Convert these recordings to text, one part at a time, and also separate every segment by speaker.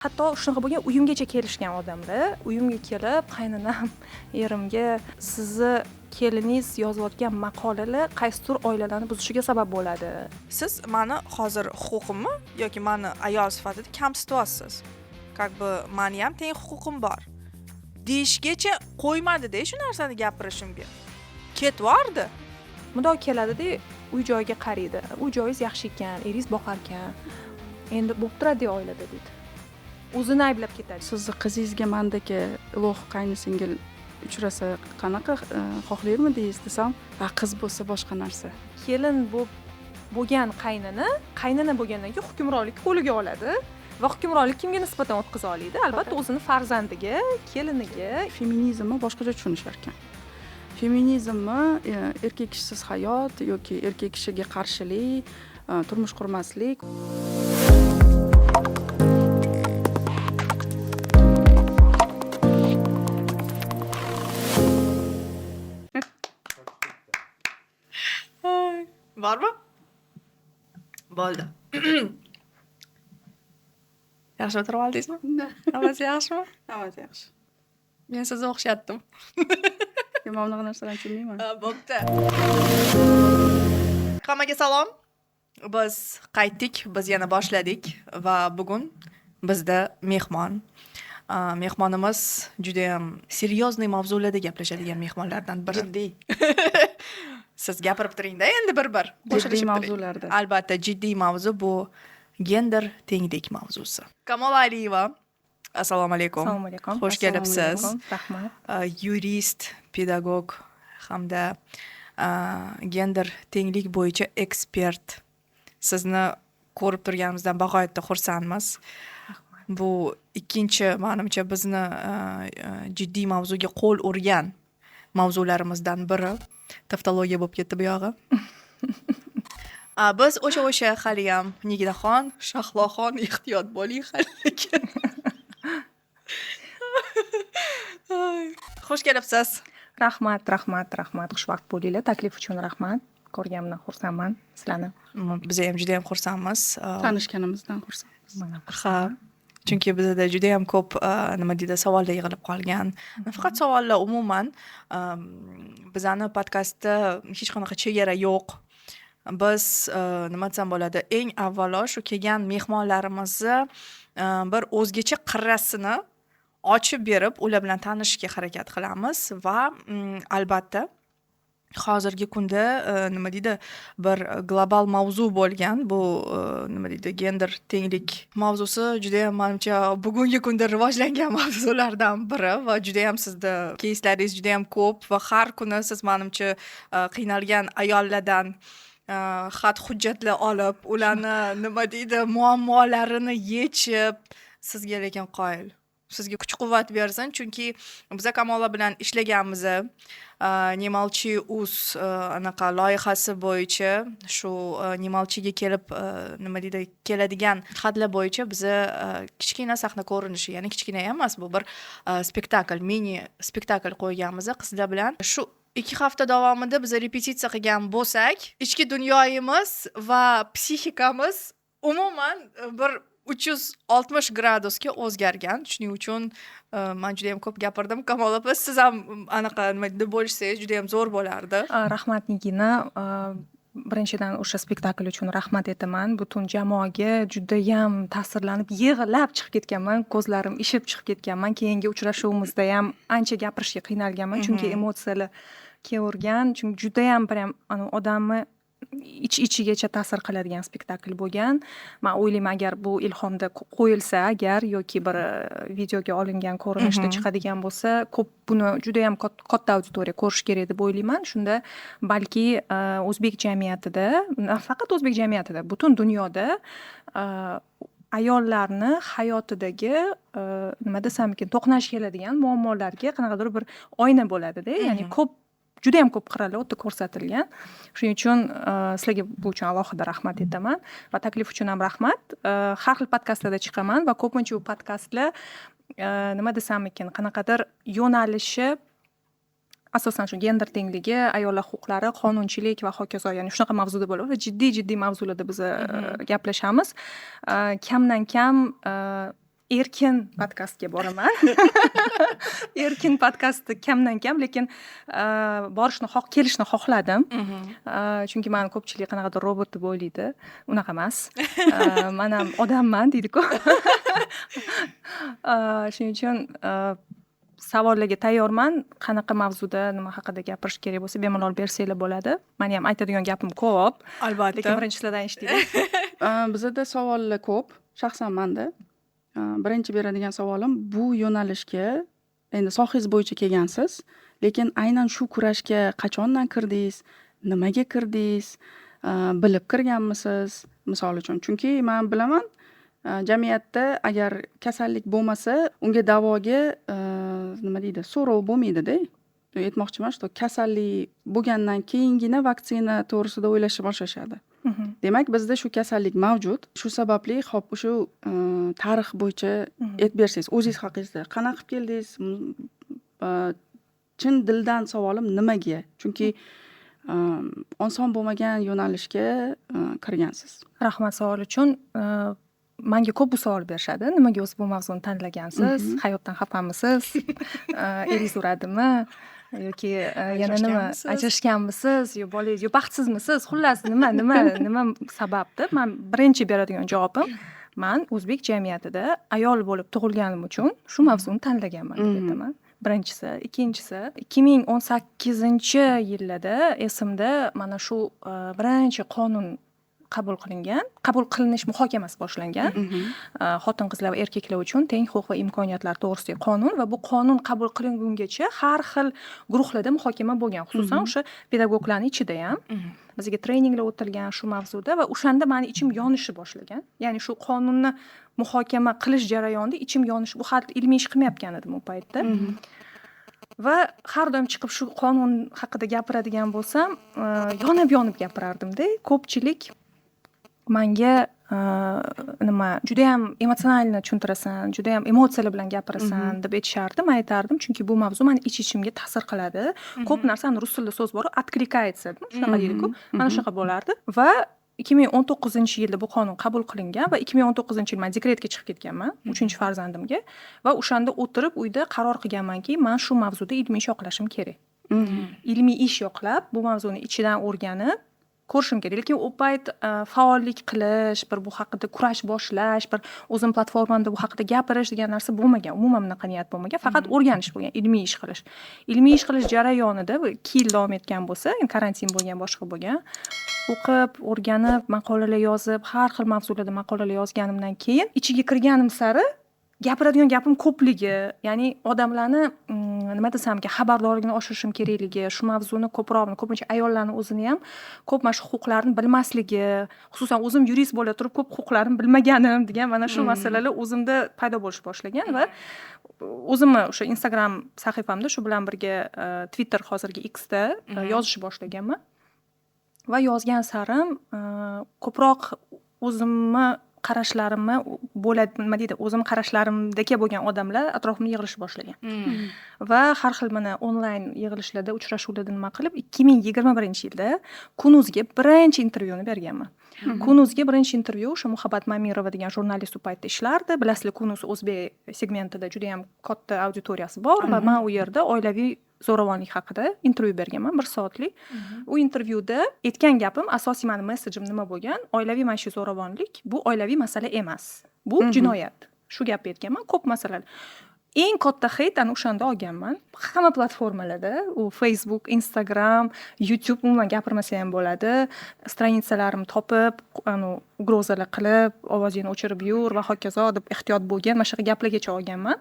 Speaker 1: Hatto shunaqa bo'lgan, uyimgacha kelishgan odamlar. Uyimga kelib, qaynonam erimga: "Sizni keliningiz yozayotgan maqolalar qaysidir oilalarni buzishiga sabab bo'ladi."
Speaker 2: Siz mani hozir huquqimni yoki mani ayol sifatida kamsityapsiz, как бы mani ham teng huquqim bor deyishgacha qo'ymadida, shu narsani gapirishimga ketvordi.
Speaker 1: Mundoq keladida, uy joyiga qaraydi: "Uy joyingiz yaxshi ekan, eringiz boqar ekan, endi bo'lib turadi oilada", deydi, o'zini ayblab ketadi.
Speaker 3: Sizni qizingizga mandagi ulug' qaynisingil uchrasa, qanaqa xohlarmidingiz desam, "A, qiz bo'lsa boshqa narsa."
Speaker 1: Kelin bo'lib bo'lgan qaynona, qaynona bo'lgandan keyin hukmronlik qo'liga oladi va hukmronlik kimga nisbatan o'tkaza oladi? Albatta, o'zini farzandiga, keliniga.
Speaker 3: Feminizmni boshqacha tushunishar ekan. Feminizmni erkak kishisiz hayot yoki erkak kishiga qarshilik, turmush qurmaslik.
Speaker 2: Bormi? Bo'ldi, yaxshi o'tirib oldingizmi? Hammasi yaxshimi?
Speaker 3: Hammasi yaxshi.
Speaker 2: Men sizni o'xshatdim.
Speaker 3: Men bunaqa narsalarni tushunmayman.
Speaker 2: Bo'pti, hammaga salom. Biz qaytdik, biz yana boshladik va bugun bizda mehmon. Mehmonimiz judayam серьезный mavzularda gaplashadigan mehmonlardan biri.
Speaker 3: Jiddiy.
Speaker 2: Siz gapirib turingda endi, bir bir
Speaker 3: jiddiy
Speaker 2: qo'shilishib turing.
Speaker 3: Mavzularda.
Speaker 2: Albatta, jiddiy mavzu, bu gender tenglik mavzusi. Kamola Aliyeva, assalomu alaykum.
Speaker 1: Assalomu alaykum.
Speaker 2: Xush kelibsiz.
Speaker 1: Rahmat.
Speaker 2: Yurist, pedagog hamda gender tenglik bo'yicha ekspert. Sizni ko'rib turganimizdan bag'oyatda xursandmiz. Bu ikkinchi, manimcha, bizni jiddiy mavzuga qo'l urgan mavzularimizdan biri. Taftologiya bo'lib ketdi bu yog'i. Biz o'sha haliyam Niginaxon, Shahloxon, ehtiyot bo'ling hali lekin. Xush kelibsiz.
Speaker 1: Rahmat, rahmat, rahmat. Xushvaqt bo'linglar. Taklif uchun rahmat. Ko'rganimdan xursandman sizlarni.
Speaker 2: Biz ham judayam xursandmiz.
Speaker 3: Tanishganimizdan xursandmiz.
Speaker 1: Mana.
Speaker 2: Ha, chunki bizada judayam ko'p, nima deydi, savollar yig'ilib qolgan. Nafaqat savollar, umuman bizani podkastda hech qanaqa chegara yo'q. Biz, nima desam bo'ladi, eng avvalo shu kelgan mehmonlarimizni bir o'zgacha qirrasini ochib berib, ular bilan tanishishga harakat qilamiz va albatta hozirgi kunda, nima deydi, bir global mavzu bo'lgan bu, nima deydi, gender tenglik mavzusi judayam, manimcha, bugungi kunda rivojlangan mavzulardan biri va judayam sizni keyslaringiz judayam ko'p va har kuni siz, manimcha, qiynalgan ayollardan xat hujjatlar olib, ularni, nima deydi, muammolarini yechib, sizga lekin qoyil, sizga kuch quvvat bersin, chunki biza Kamola bilan ishlaganmiz Не молчи uz anaqa loyihasi bo'yicha, shu Не молчиga kelib, nima deydi, keladigan xatlar bo'yicha biza kichkina sahna ko'rinishi, ya'ni kichkina ham emas, bu bir spektakl, mini spektakl qo'yganmiz qizlar bilan. Shu 2 hafta davomida biza repetitsiya qilgan bo'lsak, ichki dunyoyimiz va psixikamiz umuman bir 360 gradusga o'zgargan. Shuning uchun man judayam ko'p gapirdim. Kamola opa, siz ham anaqa, nima deydi, bo'lishsangiz judayam zo'r bo'lardi.
Speaker 1: Rahmat, Nigina. Birinchidan, o'sha spektakl uchun rahmat aytaman butun jamoaga. Judayam ta'sirlanib, yig'lab chiqib ketganman, ko'zlarim ishib chiqib ketganman. Keyingi uchrashuvimizda ham ancha gapirishga qiynalganman, chunki emotsiyalar kelavergan, chunki judayam прям odamni ich ichigacha ta'sir qiladigan spektakl bo'lgan. Man o'ylayman, agar bu Ilhomda qo'yilsa agar yoki bir videoga olingan ko'rinishda chiqadigan bo'lsa, ko'p buni judayam katta auditoriya ko'rishi kerak deb o'ylayman. Shunda balki o'zbek jamiyatida, nafaqat o'zbek jamiyatida, butun dunyoda ayollarni hayotidagi, nima desam ekan, to'qnash keladigan muammolarga qanaqadir bir oyna bo'ladida, ya'ni ko'p, judayam ko'p qirralar u yerda ko'rsatilgan. Shuning uchun sizlarga bu uchun alohida rahmat aytaman va taklif uchun ham rahmat. Har xil podkastlarda chiqaman va ko'pincha u podkastlar, nima desam ekan, qanaqadir yo'nalishi asosan shu gender tengligi, ayollar huquqlari, qonunchilik va hokazo, ya'ni shunaqa mavzuda bo'ladi va jiddiy jiddiy mavzularda biz gaplashamiz. Kamdan kam Erkin podkastga boraman. Erkin podkastni kamdan kam, lekin borishni, kelishni xohladim, chunki mani ko'pchilik qanaqadir robot deb o'ylaydi. Unaqa emas, man ham odamman deydiku. Shuning uchun savollarga tayyorman. Qanaqa mavzuda, nima haqida gapirish kerak bo'lsa, bemalol bersanglar bo'ladi. Mani ham aytadigan gapim ko'p,
Speaker 2: Albatta.
Speaker 1: lekin birinchi sizlardan eshitaylik.
Speaker 3: Bizada savollar ko'p. Shaxsan manda birinchi beradigan savolim: bu yo'nalishga endi sohangiz bo'yicha kelgansiz, lekin aynan shu kurashga qachondan kirdingiz, nimaga kirdingiz, bilib kirganmisiz, misol uchun? Chunki man bilaman, jamiyatda agar kasallik bo'lmasa, unga davoga, nima deydi, so'rov bo'lmaydida. Aytmoqchiman, что kasallik bo'lgandan keyingina vaksina to'g'risida o'ylashni boshlashadi. Demak, bizda shu kasallik mavjud. Shu sababli, hop, shu tarix bo'yicha aytib bersangiz o'zingiz haqingizda, qanaqa qilib keldingiz? Chin dildan savolim, nimaga? Chunki oson bo'lmagan yo'nalishga kirgansiz.
Speaker 1: Rahmat savol uchun. Manga ko'p bu savol berishadi: nimaga o'zi bu mavzuni tanlagansiz, hayotdan xafamisiz, eringiz uradimi yoki yana nima, ajrashganmisiz yo bolangiz yo baxtsizmisiz, xullas, nima sabab deb. Man birinchi beradigan javobim: man o'zbek jamiyatida ayol bo'lib tug'ilganim uchun shu mavzuni tanlaganman, deb aytaman, birinchisi. Ikkinchisi, 2018-yillarda, esimda, mana shu birinchi qonun qabul qilingan, qabul qilinish muhokamasi boshlangan, xotin qizlar va erkaklar uchun teng huquq va imkoniyatlar to'g'risidagi qonun. Va bu qonun qabul qilingungacha har xil guruhlarda muhokama bo'lgan, xususan o'sha pedagoglarni ichida ham bizga treninglar o'tilgan shu mavzuda. Va o'shanda mani ichim yonishni boshlagan, ya'ni shu qonunni muhokama qilish jarayonida ichim yonish. Bu hali ilmiy ish qilmayotgan edim u paytda. Va har doim chiqib shu qonun haqida gapiradigan bo'lsam, yonib yonib gapirardimda. Ko'pchilik manga nima, judayam эмоционально tushuntirasan, judayam emotsiyalar bilan gapirasan, deb aytishardi. Man aytardim, chunki bu mavzu mani ich ichimga ta'sir qiladi ko'p narsani. Rus tilida so'z bor, откликается, shunaqa deydiku, mana shunaqa bo'lardi. Va 2019-yilda bu qonun qabul qilingan va 2019-yil man dekretga chiqib ketganman uchinchi farzandimga. Va o'shanda o'tirib uyda qaror qilganmanki, man shu mavzuda ilmiy ish yoqlashim kerak, ilmiy ish yoqlab, bu mavzuni ichidan o'rganib ko'rishim kerak. Lekin u payt faollik qilish, bir bu haqida kurash boshlash, bir o'zim platformamda bu haqida gapirish degan narsa bo'lmagan, umuman bunaqa niyat bo'lmagan. Faqat o'rganish bo'lgan, ilmiy ish qilish. Ilmiy ish qilish jarayonida bu 2 yil davom etgan bo'lsa, endi karantin bo'lgan, boshqa bo'lgan, o'qib, o'rganib, maqolalar yozib, har xil mavzularda maqolalar yozganimdan keyin ichiga kirganim sari gapiradigan gapim ko'pligi, ya'ni odamlarni, nima desam ekan, xabardorligini oshirishim kerakligi, shu mavzuni ko'proq, ko'pincha ayollarni o'zini ham ko'p mana shu huquqlarini bilmasligi, xususan o'zim yurist bo'la turib ko'p huquqlarimni bilmaganim degan mana shu masalalar o'zimda paydo bo'lish boshlagan. Va o'zimni o'sha Instagram sahifamda, shu bilan birga Twitter, hozirgi Xda yozishni boshlaganman. Va yozgan sarim ko'proq o'zimni qarashlarimni bo'ladi, nima deydi, o'zimni qarashlarimdagi bo'lgan odamlar atrofimda yig'ilishni boshlagan. Va har xil mana onlayn yig'ilishlarda, uchrashuvlarda nima qilib, 2021-yilda Kunuzga birinchi intervyuni berganman. Kunuzga birinchi intervyu o'sha Muhabbat Mamirova degan jurnalist u paytda ishlardi. Bilasizlar, Kunuz o'zbek segmentida judayam katta auditoriyasi bor. Va man u yerda oilaviy zo'ravonlik haqida intervyu berganman, bir soatlik. U intervyuda aytgan gapim, asosiy mani messejim nima bo'lgan: oilaviy mana shu zo'ravonlik bu oilaviy masala emas, bu jinoyat. Shu gapni aytganman. Ko'p masalalar, eng katta хейт ana o'shanda olganman hamma platformalarda, u Facebook, Instagram, YouTube, umuman gapirmasa ham bo'ladi. Страница larimni topib, anu угроза lar qilib, ovozingni o'chirib yur va hokazo deb, ehtiyot bo'lgin, mana shunaqa gaplargacha olganman.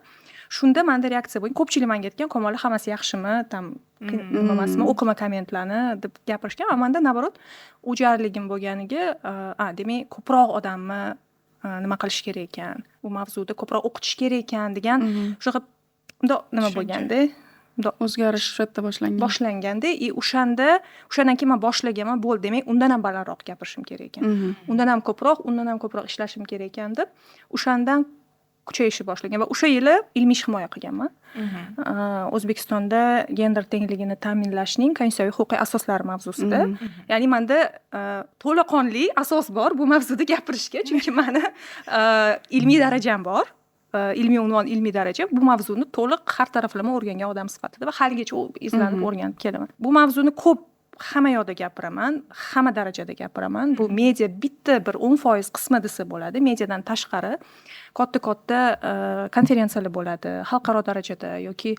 Speaker 1: Shunda manda reaksiya bo'lgan, ko'pchilik manga aytgan: "Kamola, hammasi yaxshimi, там nima emasmi, o'qima kommentlarni", deb gapirishgan. Va manda наоборот o'jarligim bo'lganiga, a, demak, ko'proq odamni nima qilish kerak ekan, bu mavzuda ko'proq o'qitish kerak ekan degan shunaqa bundoq nima
Speaker 2: Tushuncha.
Speaker 1: bo'lganda, bundoq
Speaker 3: O'zgarish o'sha yerda boshlangan.
Speaker 1: Boshlanganda. И o'shanda, o'shandan keyin man boshlaganman, bo'ldi, demak, undan ham balandroq gapirishim kerak ekan, undan ham ko'proq, undan ham ko'proq ishlashim kerak ekan deb, o'shandan kuchayishni boshlagan. Va o'sha yili ilmiy ish himoya qilganman, O'zbekistonda gender tengligini ta'minlashning konstitutsiyaviy huquqiy asoslari mavzusida. Ya'ni manda to'laqonli asos bor bu mavzuda gapirishga, chunki mani ilmiy darajam bor. Ilmiy unvon, ilmiy daraja, bu mavzuni to'liq har taraflama o'rgangan odam sifatida va haligacha izlanib, o'rganib kelaman. Bu mavzuni ko'p, hamma yoqda gapiraman, hamma darajada gapiraman. Bu media bitta bir 10% qismi desa bo'ladi. Mediadan tashqari katta katta konferensiyalar bo'ladi xalqaro darajada yoki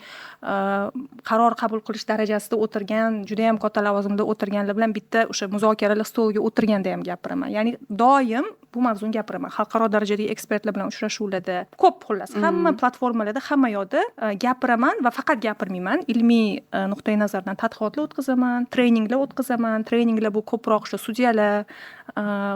Speaker 1: qaror qabul qilish darajasida o'tirgan, judayam katta lavozimda o'tirganlar bilan bitta o'sha muzokaralar stoliga o'tirganda ham gapiraman. Ya'ni doim bu mavzuni gapiraman, xalqaro darajadagi ekspertlar bilan uchrashuvlarda ko'p, xullas, hamma platformalarda, hamma yoqda gapiraman va faqat gapirmayman, ilmiy nuqtai nazardan tadqiqotlar o'tkazaman, treninglar o'tkazaman. Treninglar bu ko'proq o'sha sudyalar,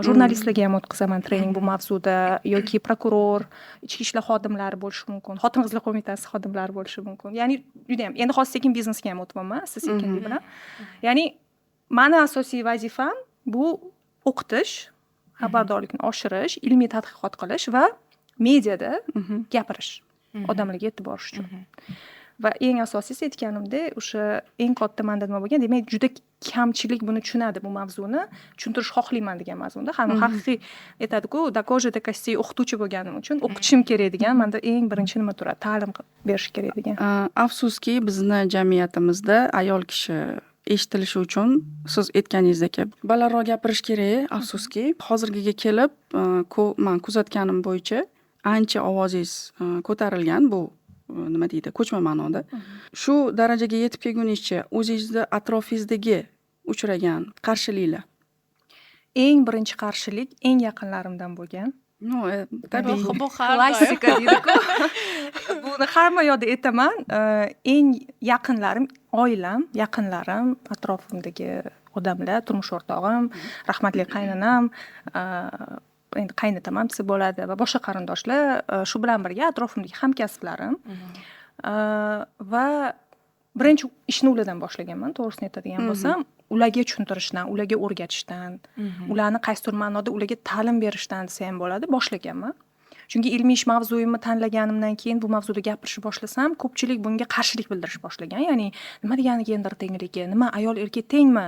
Speaker 1: jurnalistlarga ham o'tkazaman trening bu mavzuda yoki prokuror, ichki ishlar xodimlari bo'lishi mumkin, xotin qizlar qo'mitasi xodimlari bo'lishi mumkin. Ya'ni judayam, endi hozir sekin biznesga ham o'tyapman, asta sekinlik bilan. Ya'ni mani asosiy vazifam bu o'qitish, xabardorlikni oshirish, ilmiy tadqiqot qilish va mediada gapirish, odamlarga yetib borish uchun. Va eng asosiysi, aytganimdek, o'sha eng katta manda nima bo'lgan, demak, juda kamchilik buni tushunadi, bu mavzuni tushuntirish xohlayman degan mazmunda. Ham haqiqiy aytadiku, до кожи до костей o'qituvchi bo'lganim uchun o'qitishim kerak degan manda eng birinchi nima turadi, ta'lim berish kerak degan.
Speaker 3: Afsuski, bizni jamiyatimizda ayol kishi eshitilishi uchun, siz aytganingizdek, balandroq gapirish kerak. Afsuski, hozirgiga kelib man kuzatganim bo'yicha ancha ovozingiz ko'tarilgan, bu nima deydi, ko'chma ma'noda. Shu darajaga yetib kelgunizcha o'zingizni atrofingizdagi uchragan qarshiliklar?
Speaker 1: Eng birinchi qarshilik eng yaqinlarimdan bo'lgan.
Speaker 3: Ну, tabiiy.
Speaker 2: Bu har doim.
Speaker 1: Klassika deydiku, buni hamma yoqda aytaman. Eng yaqinlarim, oilam, yaqinlarim, atrofimdagi odamlar, turmush o'rtog'im, rahmatli qaynonam, endi qaynotam ham desa bo'ladi, va boshqa qarindoshlar, shu bilan birga atrofimdagi hamkasblarim. Va birinchi ishni ulardan boshlaganman, to'g'risini aytadigan bo'lsam, ularga tushuntirishdan, ularga o'rgatishdan, ularni qaysidir ma'noda ularga ta'lim berishdan desa ham bo'ladi, boshlaganman. Chunki ilmiy ish mavzuyimni tanlaganimdan keyin bu mavzuda gapirishni boshlasam, ko'pchilik bunga qarshilik bildirish boshlagan. Ya'ni nima degani gender tengligi, nima, ayol erkak tengmi,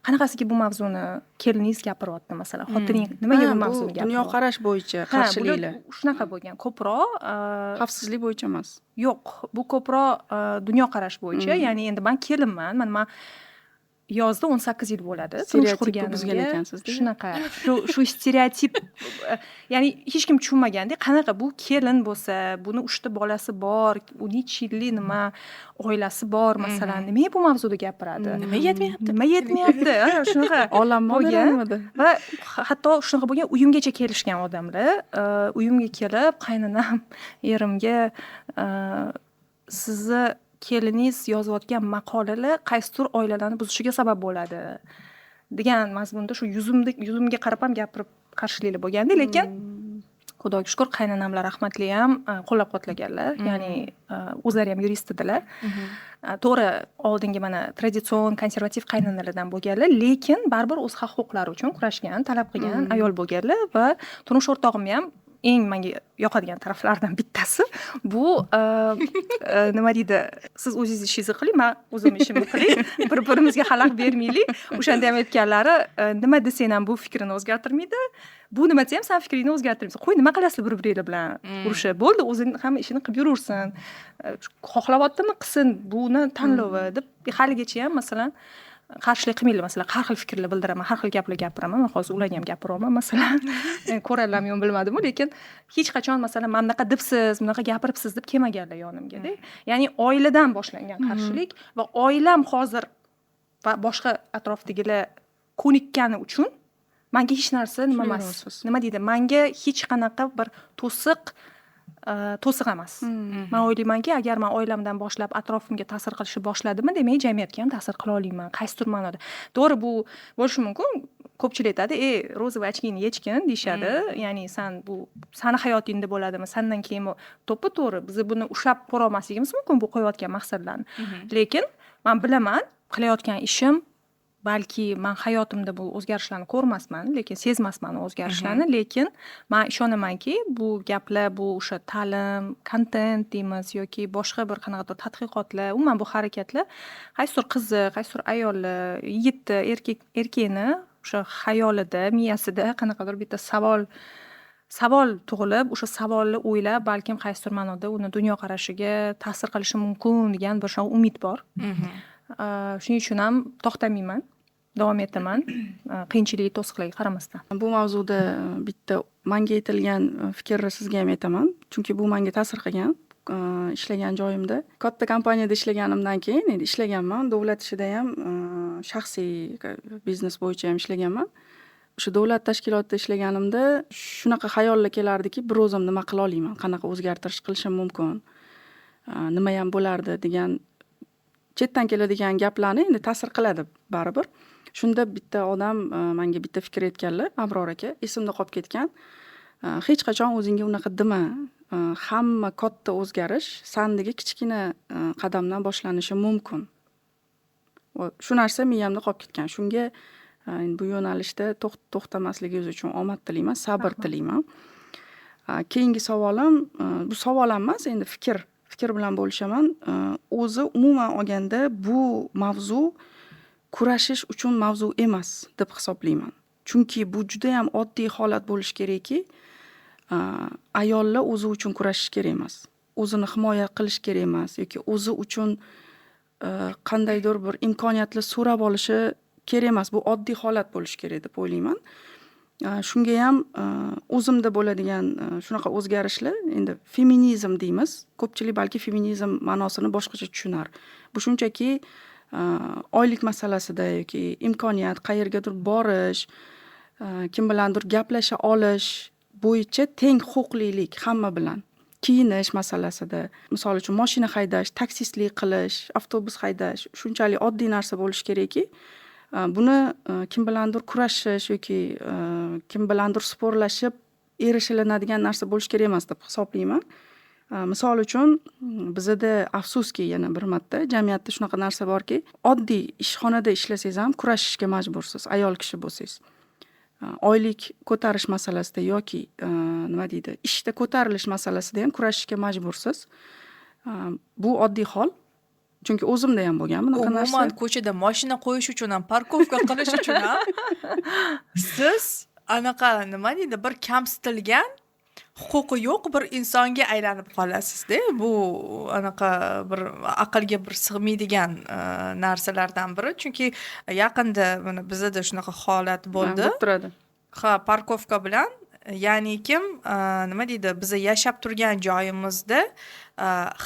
Speaker 1: qanaqasiga bu mavzuni keliningiz gapiryapti, masalan, xotining nimaga bu
Speaker 3: Ha, bu
Speaker 1: mavzuni gapiryapti?
Speaker 3: Dunyoqarash bo'yicha
Speaker 1: Ha, bular
Speaker 3: qarshiliklar.
Speaker 1: shunaqa bo'lgan ko'proq.
Speaker 3: Xavfsizlik bo'yicha emas.
Speaker 1: Yo'q, bu ko'proq dunyoqarash bo'yicha. Ya'ni endi man kelinman, mana man yozda 18 yil bo'ladi turmush
Speaker 3: Stereotipni
Speaker 1: qurganimga.
Speaker 3: buzgan ekansizda.
Speaker 1: Shunaqa, shu stereotip, ya'ni hech kim tushunmaganda, qanaqa bu kelin bo'lsa, buni uchta bolasi bor, u necha yillik nima, oilasi bor, masalan, nimaga bu mavzuda gapiradi?
Speaker 2: Nima yetmayapti?
Speaker 1: Nima yetmayapti? Ha, shunaqa
Speaker 3: Olammi
Speaker 1: bo'lgan.
Speaker 3: nimada?
Speaker 1: Va hatto shunaqa bo'lgan, uyimgacha kelishgan odamlar, uyimga kelib, qaynonam erimga "Sizni keliningiz yozayotgan maqolalar qaysidir oilalarni buzishiga sabab bo'ladi" degan mazmunda, shu yuzimga qarab ham gapirib, qarshiliklar bo'lganda. Lekin xudoga shukur, qaynonamlar rahmatli ham qo'llab quvvatlaganlar. Ya'ni o'zlari ham yurist edilar. To'g'ri, oldingi mana традицион konservativ qaynonalardan bo'lganlar, lekin baribir o'z haq huquqlari uchun kurashgan, talab qilgan ayol bo'lganlar. Va turmush o'rtog'imni ham eng menga yoqadigan taraflaridan bittasi bu, nima deydi, siz o'zingiz ishingizni qiling, man o'zim ishimni qilay, bir birimizga xalaqit bermaylik. O'shanda ham aytganlari, nima desang ham bu fikrini o'zgartirmaydi, bu nima desa ham san fikringni o'zgartirmaysan, qo'y, nima qilasizlar bir biringlar bilan urushib, bo'ldi, o'zini hamma ishini qilib yuraversin, xohlayaptimi, qilsin, buni tanlovi deb. Haligacha ham, masalan, qarshilik qilmaydilar. Masalan, har xil fikrlar bildiraman, har xil gaplar gapiraman. Man hozir ularga ham gapiryapman, masalan, ko'radilarmi yo'qmi bilmadimu, lekin hech qachon, masalan, mana bunaqa debsiz, bunaqa gapiribsiz deb kelmaganlar yonimgada. Ya'ni oiladan boshlangan qarshilik va oilam hozir va boshqa atrofdagilar ko'nikkani uchun manga hech narsa nima emas, nima deydi, manga hech qanaqa bir to'siq emas. Man o'ylaymanki, agar man oilamdan boshlab atrofimga ta'sir qilishni boshladimmi, demak, jamiyatga ham ta'sir qila olaman qaysidir ma'noda. To'g'ri, bu bo'lishi mumkin, ko'pchilik aytadi, "Ey, розовый очки ni yechgin", deyishadi. Ya'ni san, bu sani hayotingda bo'ladimi, sandan keyin, to'ppa to'g'ri, biz buni ushlab ko'rolmasligimiz mumkin, bu qo'yayotgan maqsadlarni. Lekin man bilaman, qilayotgan ishim, balki man hayotimda bu o'zgarishlarni ko'rmasman, lekin sezmasman u o'zgarishlarni, lekin man ishonamanki, bu gaplar, bu o'sha ta'lim, kontent deymiz yoki boshqa bir qanaqadir tadqiqotlar, umuman bu harakatlar qaysidir qizni, qaysidir ayolni, yigitni, erkakni o'sha xayolida, miyasida qanaqadir bitta savol Savol tug'ilib, o'sha savolni o'ylab, balkim qaysidir ma'noda uni dunyoqarashiga ta'sir qilishi mumkin degan bir shunaqa umid bor. Shuning uchun ham to'xtamayman, davom etaman, qiyinchilik, to'siqlarga qaramasdan.
Speaker 3: Bu mavzuda bitta manga aytilgan fikrni sizga ham aytaman, chunki bu manga ta'sir qilgan. Ishlagan joyimda, katta kompaniyada ishlaganimdan keyin, endi ishlaganman, davlat ishida ham, shaxsiy biznes bo'yicha ham ishlaganman. O'sha davlat tashkilotida ishlaganimda shunaqa xayollar kelardiki, bir o'zim nima qila olaman, qanaqa o'zgartirish qilishim mumkin, nimayam bo'lardi degan chetdan keladigan gaplarni endi ta'sir qiladi baribir. Shunda bitta odam manga bitta fikr aytganlar, Abror aka, esimda qolib ketgan: "Hech qachon o'zingga unaqa dema, hamma katta o'zgarish sandagi kichkina qadamdan boshlanishi mumkin." Shu narsa miyamda qolib ketgan. Shunga bu yo'nalishda to'xtamasligingiz uchun omad tilayman, sabr tilayman. Keyingi savolim, bu savol ham emas, endi fikr bilan bo'lishaman. O'zi umuman olganda bu mavzu kurashish uchun mavzu emas deb hisoblayman, chunki bu judayam oddiy holat bo'lishi kerakki, ayollar o'zi uchun kurashishi kerak emas, o'zini himoya qilish kerak emas yoki o'zi uchun qandaydir bir imkoniyatlar so'rab olishi kerak emas. Bu oddiy holat bo'lishi kerak deb o'ylayman. Shungayam o'zimda bo'ladigan shunaqa o'zgarishlar, endi feminizm deymiz, ko'pchilik balki feminizm ma'nosini boshqacha tushunar. Bu shunchaki oylik masalasida yoki imkoniyat, qayergadir borish, kim bilandir gaplasha olish bo'yicha teng huquqlilik hamma bilan, kiyinish masalasida, misol uchun, moshina haydash, taksistlik qilish, avtobus haydash shunchalik oddiy narsa bo'lishi kerakki, buni kim bilandir kurashish yoki kim bilandir спор lashib erishilinadigan narsa bo'lishi kerak emas deb hisoblayman. Misol uchun, bizada, afsuski, yana bir marta, jamiyatda shunaqa narsa borki, oddiy ishxonada ishlasangiz ham kurashishga majbursiz, ayol kishi bo'lsangiz. Oylik ko'tarish masalasida yoki nima deydi, ishda ko'tarilish masalasida ham kurashishga majbursiz. Bu oddiy hol, chunki o'zimda ham bo'lgan bunaqa narsa.
Speaker 2: Umuman, ko'chada moshina qo'yish uchun ham, парковка qilish uchun ham siz anaqa, nima deydi, bir kamsitilgan, huquqi yo'q bir insonga aylanib qolasizda. Bu anaqa bir aqlga bir sig'maydigan narsalardan biri, chunki yaqinda mana bizada shunaqa holat bo'ldi.
Speaker 3: Bo'lib turadi.
Speaker 2: Ha, парковка bilan, ya'ni kim nima deydi, biza yashab turgan joyimizda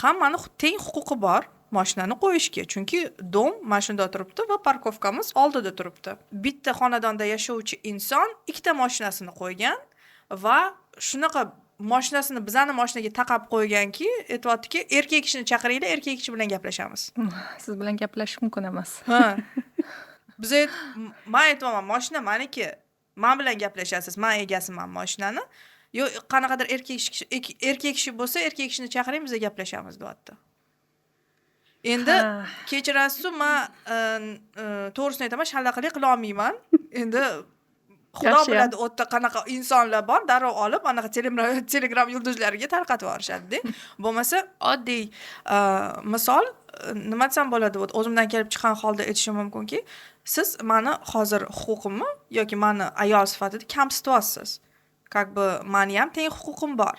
Speaker 2: hammani teng huquqi bor moshinani qo'yishga, chunki дом mana shunda turibdi va парковка miz oldida turibdi. Bitta xonadonda yashovchi inson ikkita moshinasini qo'ygan va shunaqa moshinasini bizani moshinaga taqab qo'yganki, aytyaptiki: "Erkak kishini chaqiringlar, erkak kishi bilan gaplashamiz."
Speaker 1: Siz bilan gaplashish mumkin emas.
Speaker 2: Ha, biz, man aytyapman: "Moshina maniki, man bilan gaplashasiz, man egasiman moshinani." "Yo'q, qanaqadir erkak kishi bo'lsa, erkak kishini chaqiring, biza gaplashamiz", deyapti. Endi kechirasizu, man to'g'risini aytaman, shallaqalik qilolmayman endi. Xudo biladi, u yerda qanaqa insonlar bor, darrov olib anaqa Telegram yulduzlariga tarqatib yuborishadida. Bo'lmasa, oddiy misol, nima desam bo'ladi, вот o'zimdan kelib chiqqan holda aytishim mumkinki, siz mani hozir huquqimni yoki mani ayol sifatida kamsityapsiz, как бы mani ham teng huquqim bor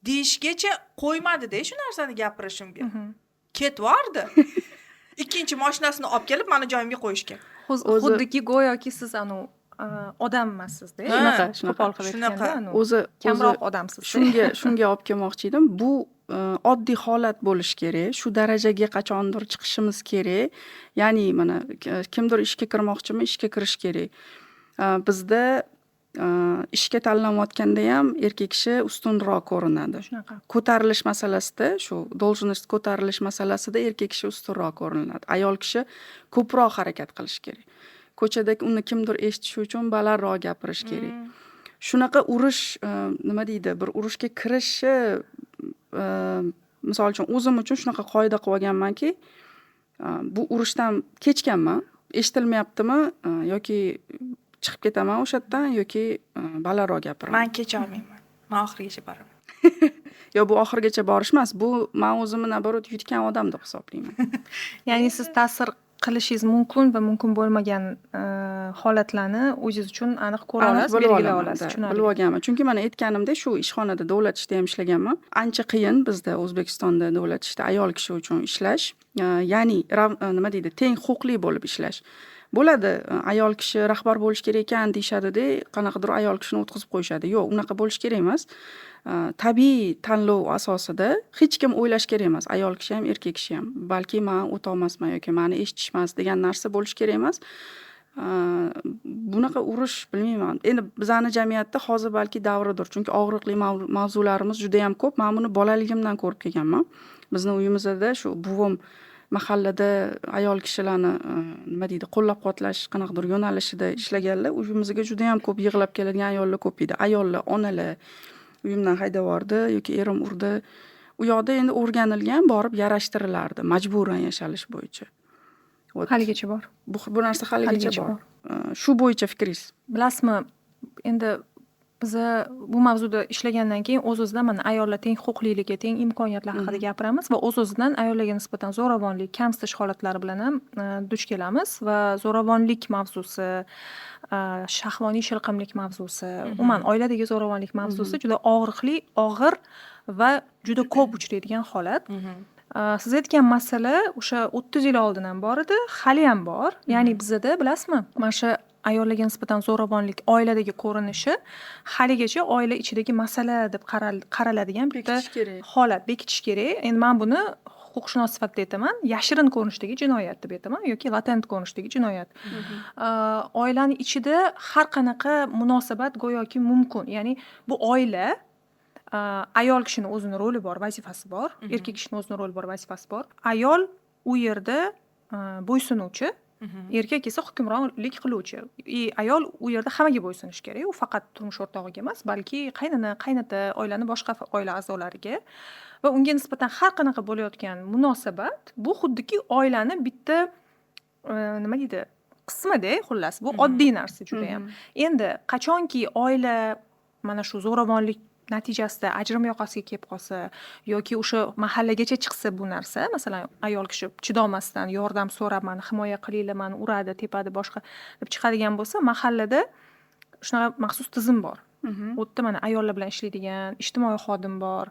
Speaker 2: deyishgacha qo'ymadida shu narsani gapirishimga. Ketvordi, ikkinchi moshinasini olib kelib mani joyimga qo'yishga.
Speaker 1: Xuddiki go'yoki siz anavi odam emassizda.
Speaker 3: Shunaqa, shunaqa.
Speaker 1: Qo'pol qilib
Speaker 2: Shunaqa.
Speaker 1: aytganda, anavi
Speaker 3: O'zi
Speaker 1: kamroq odamsiz.
Speaker 3: Shunga olib kelmoqchi edim. Bu oddiy holat bo'lishi kerak, shu darajaga qachondir chiqishimiz kerak. Ya'ni mana kimdir ishga kirmoqchimi, ishga kirish kerak. Bizda ishga tanlanayotganda ham erkak kishi ustunroq ko'rinadi.
Speaker 1: Shunaqa.
Speaker 3: Ko'tarilish masalasida, shu должность ko'tarilish masalasida erkak kishi ustunroq ko'rinadi, ayol kishi ko'proq harakat qilishi kerak, ko'chada uni kimdir eshitishi uchun balandroq gapirish kerak. Shunaqa urush, nima deydi, bir urushga kirishi, misol uchun, o'zim uchun shunaqa qoida qilib olganmanki, bu urushdan kechganman, eshitilmayaptimi, yoki chiqib ketaman o'sha yerdan yoki balandroq gapiraman.
Speaker 2: Man kecholmayman, man oxirigacha boraman.
Speaker 3: Yo, bu oxirigacha borish emas, bu man o'zimni, наоборот, yutgan odam deb hisoblayman.
Speaker 1: Ya'ni siz ta'sir Qilishingiz mumkin va mumkin bo'lmagan holatlarni o'zingiz uchun aniq ko'ra
Speaker 3: Aniq
Speaker 1: olasiz,
Speaker 3: bilib
Speaker 1: belgilay
Speaker 3: olaman,
Speaker 1: olasiz.
Speaker 3: да,
Speaker 1: Tushunarli.
Speaker 3: Bilib olganman. Chunki mana aytganimdek, shu ishxonada, davlat ishida ham ishlaganman. Ancha qiyin bizda, O'zbekistonda davlat ishida ayol kishi uchun ishlash. Ya'ni nima deydi, teng huquqli bo'lib ishlash. Bo'ladi, ayol kishi rahbar bo'lishi kerak ekan deyishadida, qanaqadir ayol kishini o'tqizib qo'yishadi. Yo'q, unaqa bo'lishi kerak emas. Tabiiy tanlov asosida hech kim o'ylashi kerak emas. Ayol kishi ham, erkak kishi ham. Balki man o'tolmasman yoki mani eshitishmas degan narsa bo'lishi kerak emas. Bunaqa urush, bilmayman. Endi bizani jamiyatda hozir balki davridir. Chunki og'riqli mavzularimiz juda ham ko'p. Men buni bolaligimdan ko'rib kelganman. Bizni uyimizda shu buvim mahallada ayol kishilarni nima deydi, qo'llab-quvvatlash qanaqadir yo'nalishida ishlaganlar. Uyimizga juda ham ko'p yig'lab keladigan ayollar ko'p edi. Ayollar, onalar uyimdan haydab yubordi yoki erim urdi. U yoqda endi o'rganilgan, borib yaraштirilardi majburan yashalish bo'yicha. Вот.
Speaker 1: Haligacha bor.
Speaker 3: Bu narsa haligacha
Speaker 1: Haligacha
Speaker 3: bor.
Speaker 1: Bor.
Speaker 3: Shu bo'yicha fikringiz?
Speaker 1: Bilasizmi, endi biza bu mavzuda ishlagandan keyin o'z-o'zidan mana ayollar teng huquqliligi, teng imkoniyatlar haqida gapiramiz va o'z-o'zidan ayollarga nisbatan zo'ravonlik, kamsitish holatlari bilan ham duch kelamiz va zo'ravonlik mavzusi, shahvoniy shilqimlik mavzusi, umuman oiladagi zo'ravonlik mavzusi juda og'riqli, og'ir va juda ko'p uchraydigan holat. Siz aytgan masala o'sha 30 yil oldin ham bor edi, haliyam bor. Ya'ni bizada, bilasizmi, mana shu ayollarga nisbatan zo'ravonlik oiladagi ko'rinishi haligacha oila ichidagi masala deb qaraladigan bitta
Speaker 3: Bekitish kerak.
Speaker 1: holat, bekitish kerak. Endi man buni huquqshunos sifatida aytaman, yashirin ko'rinishdagi jinoyat deb aytaman yoki latent ko'rinishdagi jinoyat. Oilani ichida har qanaqa munosabat go'yoki mumkin. Ya'ni bu oila, ayol kishini o'zini roli bor, vazifasi bor, erkak kishini o'zini roli bor, vazifasi bor. Ayol u yerda bo'ysunuvchi, erkak esa hukmronlik qiluvchi. И ayol u yerda hammaga bo'ysunishi kerak. U faqat turmush o'rtog'iga emas, balki qaynona, qaynota, oilani boshqa oila a'zolariga va unga nisbatan har qanaqa bo'layotgan munosabat bu xuddiki oilani bitta nima deydi, qismida, xullas, bu oddiy narsa judayam. Endi qachonki oila mana shu zo'ravonlik natijasida ajrim yoqasiga kelib qolsa yoki o'sha mahallagacha chiqsa bu narsa, masalan, ayol kishi chidolmasdan yordam so'rab, mani himoya qilinglar, mani uradi, tepadi, boshqa deb chiqadigan bo'lsa, mahallada shunaqa maxsus tizim bor. U yerda mana ayollar bilan ishlaydigan ijtimoiy xodim bor,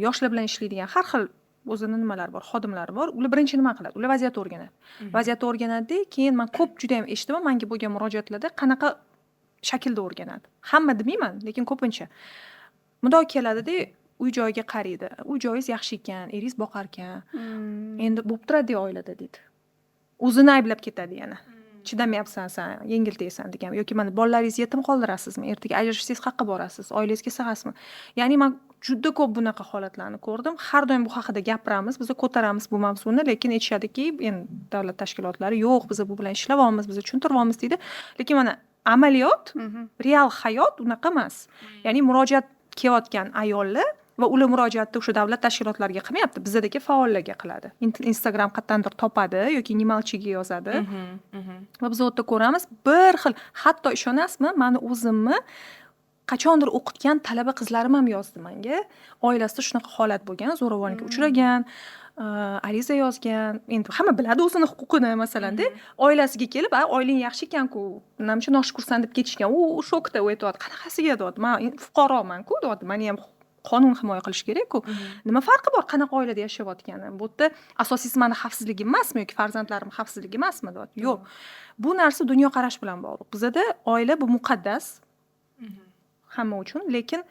Speaker 1: yoshlar bilan ishlaydigan har xil o'zini nimalari bor, xodimlari bor. Ular birinchi nima qiladi? Ular vaziyatni o'rganadi. Vaziyatni o'rganadida, keyin man ko'p judayam eshitaman, manga bo'lgan murojaatlarda qanaqa shaklda o'rganadi. Hamma demayman, lekin ko'pincha. Mundoq keladida, uy joyiga qaraydi. Uy joyingiz yaxshi ekan, eringiz boqar ekan. Endi bo'lib turadi oilada deydi. O'zini ayblab ketadi yana. Chidamayapsan san, yengiltaysan degan yoki mana bolalaringizni yetim qoldirasizmi? Ertaga ajrashsangiz qayerga borasiz? Oilangizga sig'asizmi? Ya'ni man juda ko'p bunaqa holatlarni ko'rdim. Har doim bu haqida gapiramiz, biz ko'taramiz bu mavzuni, lekin aytishadiki, endi davlat tashkilotlari yo'q, biz bu bilan ishlayapmiz, biz tushuntiryapmiz deydi. Lekin mana amaliyot, real hayot unaqa emas. Ya'ni murojaat kelayotgan ayollar va ular murojaatni o'sha davlat tashkilotlariga qilmayapti, bizadagi faollarga qiladi. Instagram qayerdandir topadi yoki Не молчи ga yozadi. Va biz u yerda ko'ramiz bir xil, hatto ishonasizmi, mani o'zimni qachondir o'qitgan talaba qizlarim ham yozdi menga. Oilasida shunaqa holat bo'lgan, zo'ravonlikka uchragan, ariza yozgan. Endi hamma biladi o'zini huquqini, masalanda. Oilasiga kelib, "A, oilang yaxshi ekan-ku, namcha noshukursan" deb ketishgan. U shokda, u aytyapti, qanaqasiga deyapti. Man fuqaroman-ku deyapti. Mani ham qonun himoya qilishi kerak-ku. Nima farqi bor qanaqa oilada yashayotganim? Bu yerda asosiysi mani xavfsizligim emasmi yoki farzandlarim xavfsizligi emasmi deyapti. Yo'q. Bu narsa dunyoqarash bilan bog'liq. Bizada oila bu muqaddas hamma uchun, lekin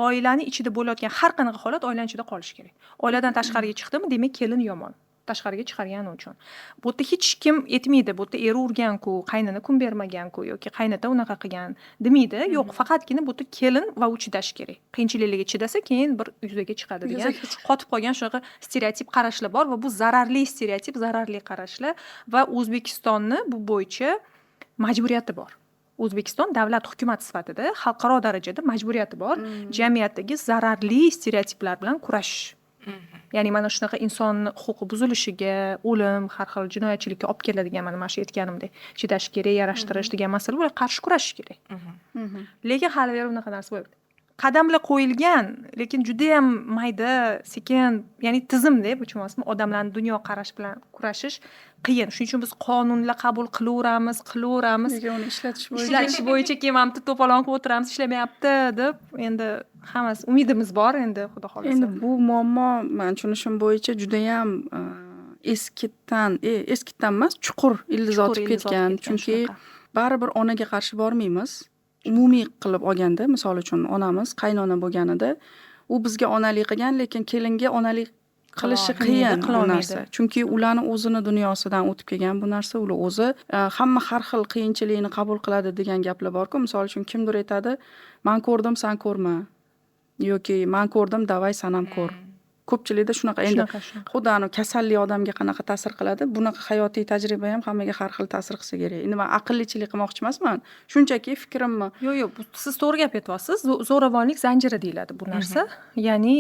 Speaker 1: oilani ichida bo'layotgan har qanaqa holat oilani ichida qolishi kerak. Oiladan tashqariga chiqdimi, demak kelin yomon. Tashqariga chiqargani uchun. Bu yerda hech kim aytmaydi, bu yerda eri urgan-ku, qaynona kun bermagan-ku yoki qaynota unaqa qilgan demaydi. Yo'q, faqatgina bu yerda kelin va u chidashi kerak. Qiyinchiliklarga chidasa, keyin bir yuzaga chiqadi degan qotib qolgan shunaqa stereotip qarashlar bor va bu zararli stereotip, zararli qarashlar va O'zbekistonni bu bo'yicha majburiyati bor. O'zbekiston davlat, hukumat sifatida xalqaro darajada majburiyati bor jamiyatdagi zararli stereotiplar bilan kurashish. Ya'ni mana shunaqa insonni huquqi buzilishiga, o'lim, har xil jinoyatchilikka olib keladigan mana shu aytganimdek, chidash kerak, yarashtirish degan masala, bularga qarshi kurashish kerak. Lekin hali beri unaqa narsa bo'lmayapti. Qadamlar qo'yilgan, lekin judayam mayda, sekin, ya'ni tizimda bu, tushunyapsizmi? Odamlarni dunyoqarash bilan kurashish qiyin. Shuning uchun biz qonunlar qabul qilaveramiz, qilaveramiz.
Speaker 3: Lekin uni ishlatish bo'yicha
Speaker 1: Ishlatish bo'yicha keyin mana bitta to'polon qilib o'tiramiz, ishlamayapti deb. Endi hammasi umidimiz bor endi, xudo xohlasa.
Speaker 3: Endi bu muammo, man tushunishim bo'yicha, judayam eskidan, eskidan emas, chuqur ildiz
Speaker 1: Chuqur
Speaker 3: otib
Speaker 1: ildiz otib
Speaker 3: ketgan.
Speaker 1: ketgan,
Speaker 3: Chunki
Speaker 1: shunaqa.
Speaker 3: baribir onaga qarshi bormaymiz. Umumiy qilib olganda, misol uchun, onamiz qaynona bo'lganida u bizga onalik qilgan, lekin kelinga onalik qilishi
Speaker 1: Qilolmaydi,
Speaker 3: qiyin bu
Speaker 1: qilolmaydi.
Speaker 3: narsa. Chunki ularni o'zini dunyosidan o'tib kelgan bu narsa. Ular o'zi hamma har xil qiyinchilikni qabul qiladi degan gaplar borku. Misol uchun, kimdir aytadi: "Man ko'rdim, san ko'rma" yoki "Man ko'rdim, давай san ham ko'r". Ko'pchilikda shunaqa endi.
Speaker 1: Shunaqa, shunaqa.
Speaker 3: Xuddi anavi kasallik odamga qanaqa ta'sir qiladi, bunaqa hayotiy tajriba ham hammaga har xil ta'sir qilsa kerak. Endi man aqllichilik qilmoqchi emasman, shunchaki fikrimni.
Speaker 1: Yo'q, siz to'g'ri gap aytyapsiz. Zo'ravonlik zanjiri deyiladi bu narsa, ya'ni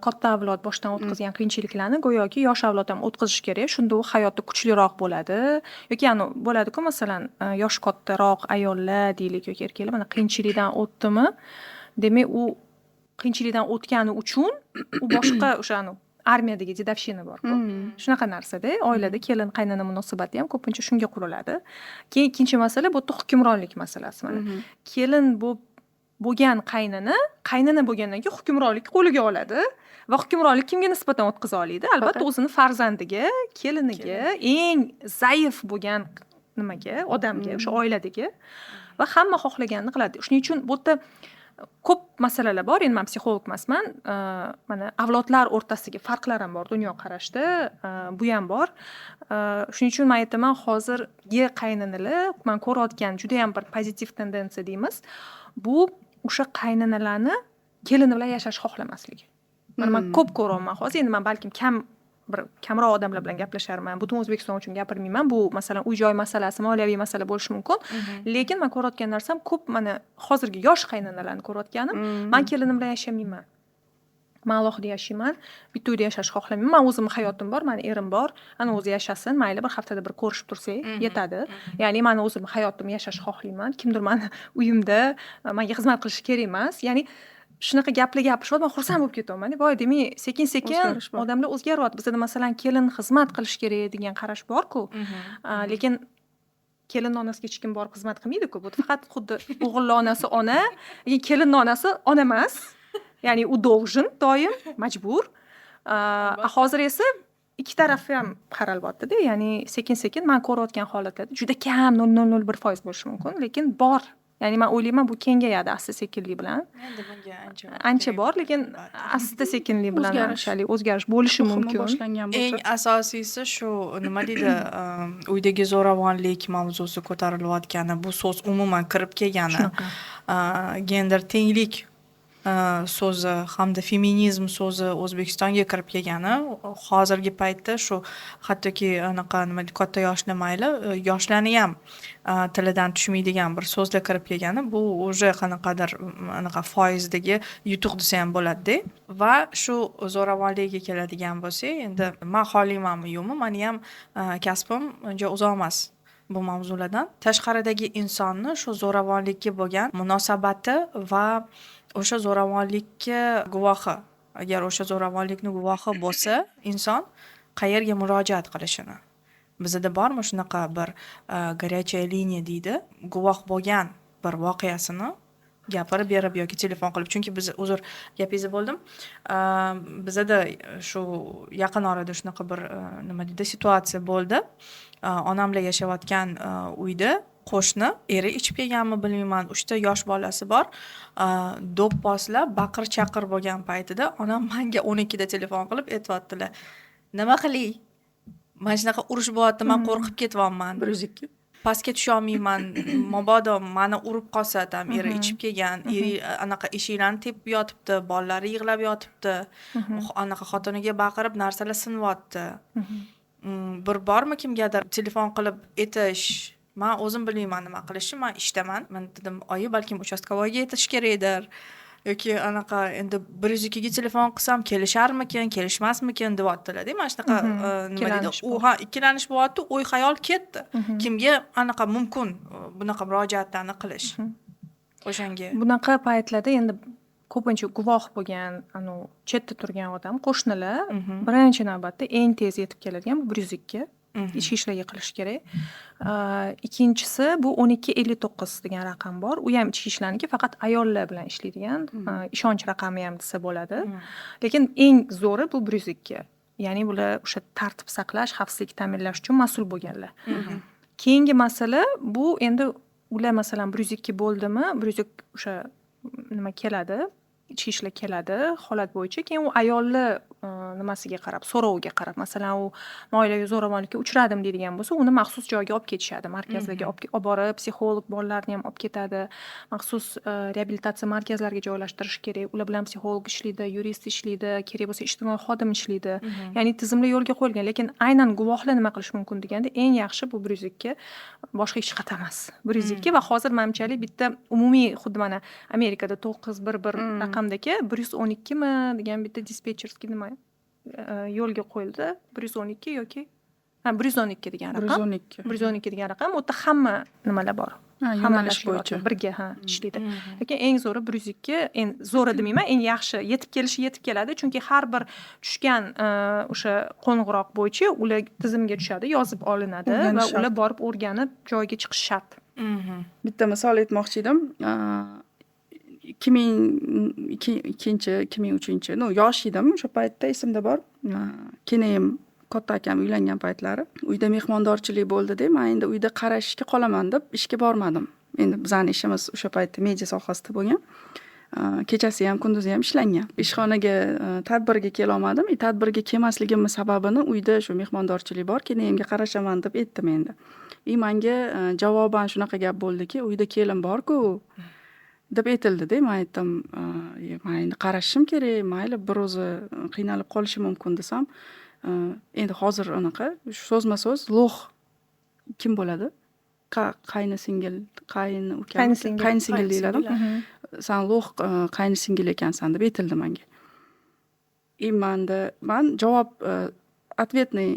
Speaker 1: katta avlod boshdan o'tkazgan qiyinchiliklarni go'yoki yosh avlod ham o'tkazishi kerak, shunda u hayotda kuchliroq bo'ladi. Yoki anavi bo'ladiku, masalan, yoshi kattaroq ayollar deylik yoki erkaklar mana qiyinchilikdan o'tdimi, demak, u qiyinchilikdan o'tgani uchun u boshqa, o'sha anavi armiyadagi дедовщина borku, shunaqa narsada. Oilada kelin qaynona munosabati ham ko'pincha shunga quriladi. Keyin ikkinchi masala, bu yerda hukmronlik masalasi. Mana kelin bo'lgan qaynona, qaynona bo'lgandan keyin hukmronlik qo'liga oladi va hukmronlik kimga nisbatan o'tkaza oladi? Albatta, o'zini farzandiga, keliniga, eng zaif bo'lgan nimaga, odamga o'sha oiladagi, va hamma xohlaganini qiladi. Shuning uchun bu yerda ko'p masalalar bor. Endi man psixolog emasman. Mana avlodlar o'rtasidagi farqlar ham bor dunyoqarashda, bu ham bor. Shuning uchun man aytaman, hozirgi qaynanalar, man ko'rayotgan judayam bir pozitiv tendensiya deymiz, bu o'sha qaynanalarni kelini bilan yashashni xohlamasligi. Mana man ko'p ko'ryapman hozir. Endi man balkim kam, bir kamroq odamlar bilan gaplasharman, butun O'zbekiston uchun gapirmayman. Bu, masalan, uy joy masalasi, moliyaviy masala bo'lishi mumkin, lekin man ko'rayotgan narsam ko'p, mana hozirgi yosh qaynanalarni ko'rayotganim: "Man kelinim bilan yashamayman, man alohida yashayman, bitta uyda yashashni xohlamayman, man o'zimni hayotim bor, mani erim bor, ana o'zi yashasin, mayli, bir haftada bir ko'rishib tursak yetadi. Ya'ni mani o'zimni hayotimni yashashni xohlayman, kimdir mani uyimda manga xizmat qilishi kerak emas." Ya'ni shunaqa gaplar gapirishyapti, man xursand bo'lib ketyapman. Voy, demak, sekin sekin
Speaker 3: O'zgarish bor.
Speaker 1: odamlar o'zgaryapti. Bizada, masalan, kelin xizmat qilishi kerak degan qarash borku, lekin kelinni onasiga hech kim borib xizmat qilmaydiku. Bu faqat xuddi o'g'ilni onasi ona, lekin kelinni onasi ona emas, ya'ni u должен, doim majbur. Hozir esa ikki tarafi ham qaralyaptida, ya'ni sekin sekin man ko'rayotgan holatlarda juda kam, 0,001% bo'lishi mumkin, lekin bor. Ya'ni man o'ylayman, bu kengayadi asta sekinlik bilan.
Speaker 2: Endi bunga ancha vaqt
Speaker 1: Ancha
Speaker 2: kerak
Speaker 1: bor, lekin
Speaker 2: albatta.
Speaker 1: asta sekinlik bilan
Speaker 3: O'zgarish.
Speaker 1: anchalik o'zgarish bo'lishi
Speaker 3: Tuxumi
Speaker 1: mumkin.
Speaker 3: boshlangan
Speaker 2: Eng
Speaker 3: bo'lsa.
Speaker 2: asosiysi shu, nima deydi, uydagi zo'ravonlik mavzusi ko'tarilayotgani, bu so'z umuman kirib kelgani,
Speaker 1: Shunaqa.
Speaker 2: Gender tenglik so'zi hamda feminizm so'zi O'zbekistonga kirib kelgani, hozirgi paytda shu hattoki anaqa, nima deydi, katta yoshli mayli, yoshlarni ham tilidan tushmaydigan bir so'zlar kirib kelgani, bu уже qanaqadir anaqa foizdagi yutuq desa ham bo'ladida. Va shu zo'ravonlikka keladigan bo'lsak, endi man xohlaymanmi, yo'qmi, mani ham kasbim uncha uzoq emas bu mavzulardan. Tashqaridagi insonni shu zo'ravonlikka bo'lgan munosabati va o'sha zo'ravonlikka guvohi, agar o'sha zo'ravonlikni guvohi bo'lsa inson, qayerga murojaat qilishini, bizada bormi shunaqa bir горячая линия deydi, guvoh bo'lgan bir voqeasini gapirib berib yoki telefon qilib? Chunki biz, uzr, gapingizni bo'ldim, bizada shu yaqin orada shunaqa bir, nima deydi, situatsiya bo'ldi. Onamlar yashayotgan uyda qo'shni eri ichib kelganmi, bilmayman, uchta yosh bolasi bor, do'pposlab baqir chaqir bo'lgan paytida onam manga 12da telefon qilib aytyaptilar: "Nima qilay, mana shunaqa urush bo'lyapti, man qo'rqib ketyapman."
Speaker 3: 102.
Speaker 2: Pastga tusholmayman, mabodo mani urib qolsa там, eri ichib kelgan, eri anaqa eshiklarni tepib yotibdi, bolalari yig'lab yotibdi, anaqa xotiniga baqirib narsalar sinyapti. Bir bormi kimgadir telefon qilib aytish? Man o'zim bilmayman nima qilishni, man ishdaman. Man dedim: "Oyi, balkim участковой ga aytish kerakdir yoki anaqa, endi 102ga telefon qilsam kelisharmikin, kelishmasmikin", deyaptilarda. Mana shunaqa, nima deydi,
Speaker 1: Ikkilanish
Speaker 2: u
Speaker 1: bor.
Speaker 2: Ha, ikkilanish bo'lyapti, o'y xayol ketdi. Kimga anaqa mumkin bunaqa murojaatlarni qilish o'shanga?
Speaker 1: Bunaqa paytlarda endi Ko'pincha guvoh bo'lgan, anavi chetda turgan odam, qo'shnilar birinchi navbatda eng tez yetib keladigan bu 102, ichki ishlarga qilish kerak. Ikkinchisi bu 1259 degan raqam bor. U ham ichki ishlarniki, faqat ayollar bilan ishlaydigan, ishonch raqami ham desa bo'ladi. Lekin eng zo'ri bu 102. Ya'ni bular o'sha tartib saqlash, xavfsizlikni ta'minlash uchun mas'ul bo'lganlar. Keyingi masala bu endi ular, masalan, 102 bo'ldimi, 102 o'sha nima keladi, ichki ishlar keladi holat bo'yicha. Keyin u ayolni nimasiga qarab, so'roviga qarab, masalan, u oilaviy zo'ravonlikka uchradim deydigan bo'lsa, uni maxsus joyga olib ketishadi, markazlarga olib borib, psixolog bolalarni ham olib ketadi, maxsus reabilitatsiya markazlariga joylashtirish kerak. Ular bilan psixolog ishlaydi, yurist ishlaydi, kerak bo'lsa ijtimoiy xodim ishlaydi. Ya'ni tizimli yo'lga qo'yilgan. Lekin aynan guvohlar nima qilishi mumkin deganda, eng yaxshi bu 102, boshqa hech qayerda emas. 102 va hozir manimchalik bitta umumiy, xuddi mana Amerikada 911 raqamdagi 112mi degan bitta диспетчерский nima yo'lga qo'yildi. 112 yoki ha, 112 degan
Speaker 3: Bir yuz
Speaker 1: raqam.
Speaker 3: 12.
Speaker 1: 112 degan raqam. U yerda hamma nimalar bor.
Speaker 3: Ha,
Speaker 1: Hamma
Speaker 3: yo'nalish bo'yicha.
Speaker 1: tashkilotlar birga, ha, ishlaydi. Lekin eng zo'ri 102, eng zo'ri demayman, eng yaxshi yetib kelishi yetib keladi. Chunki har bir tushgan o'sha qo'ng'iroq bo'yicha ular tizimga tushadi, yozib olinadi va
Speaker 3: O'rganish
Speaker 1: ular
Speaker 3: shart.
Speaker 1: borib o'rganib joyiga chiqishi shart.
Speaker 3: Bitta misol aytmoqchi edim. 2002-, 2003, ну, yosh edim o'sha paytda, esimda bor. Kelinoyim, katta akam uylangan paytlari uyda mehmondorchilik bo'ldida, man endi uyda qarashga qolaman deb ishga bormadim. Endi bizani ishimiz o'sha paytda media sohasida bo'lgan. Kechasi ham, kunduzi ham ishlangan. Ishxonaga tadbirga kelolmadim. И tadbirga kelmasligimni sababini uyda shu mehmondorchilik bor, kelinoyimga qarashaman deb aytdim endi. И manga javoban shunaqa gap bo'ldiki, uyda kelin borku deb aytildida. Man aytdim, man endi qarashim kerak, mayli, bir o'zi qiynalib qolishi mumkin desam, endi hozir anaqa so'zma so'z лох kim bo'ladi? Qayni singil, qayin uka,
Speaker 1: Qaynsingil.
Speaker 3: Qaynsingil deyiladi. San лох qaynsingil ekansan deb aytildi manga. И man javob, ответный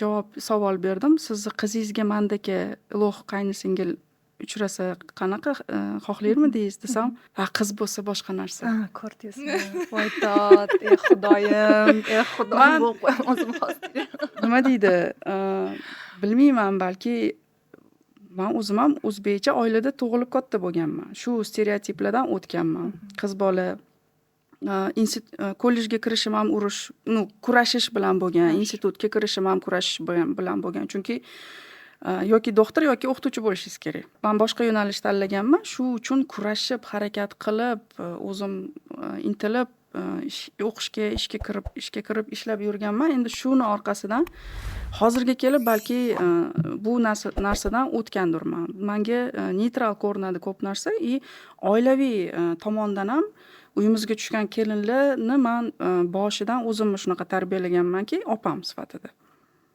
Speaker 3: javob, savol berdim. Sizni qizingizga mandagi лох qaynsingil uchrasa qanaqa xohlarmidingiz desam, ha, qiz bo'lsa boshqa narsa.
Speaker 1: Ha, ko'rdingizmi? Voy dod, ey Xudoyim, ey Xudoyim, bo'lib qo'yaman o'zim hozir.
Speaker 3: Nima deydi, bilmayman, balki man o'zim ham o'zbekcha oilada tug'ilib katta bo'lganman. Shu stereotiplardan o'tganman. Qiz bola kollejga kirishim ham urush, ну, kurashish bilan bo'lgan, institutga kirishim ham kurashish bilan bo'lgan. Chunki yoki doktor yoki o'qituvchi bo'lishingiz kerak. Man boshqa yo'nalish tanlaganman. Shu uchun kurashib, harakat qilib, o'zim intilib, o'qishga, ishga kirib ishlab yurganman. Endi shuni orqasidan hozirga kelib balki bu narsadan o'tgandirman. Manga neytral ko'rinadi ko'p narsa и oilaviy tomondan ham uyimizga tushgan kelinlarni man boshidan o'zimni shunaqa tarbiyalaganmanki, opam sifatida.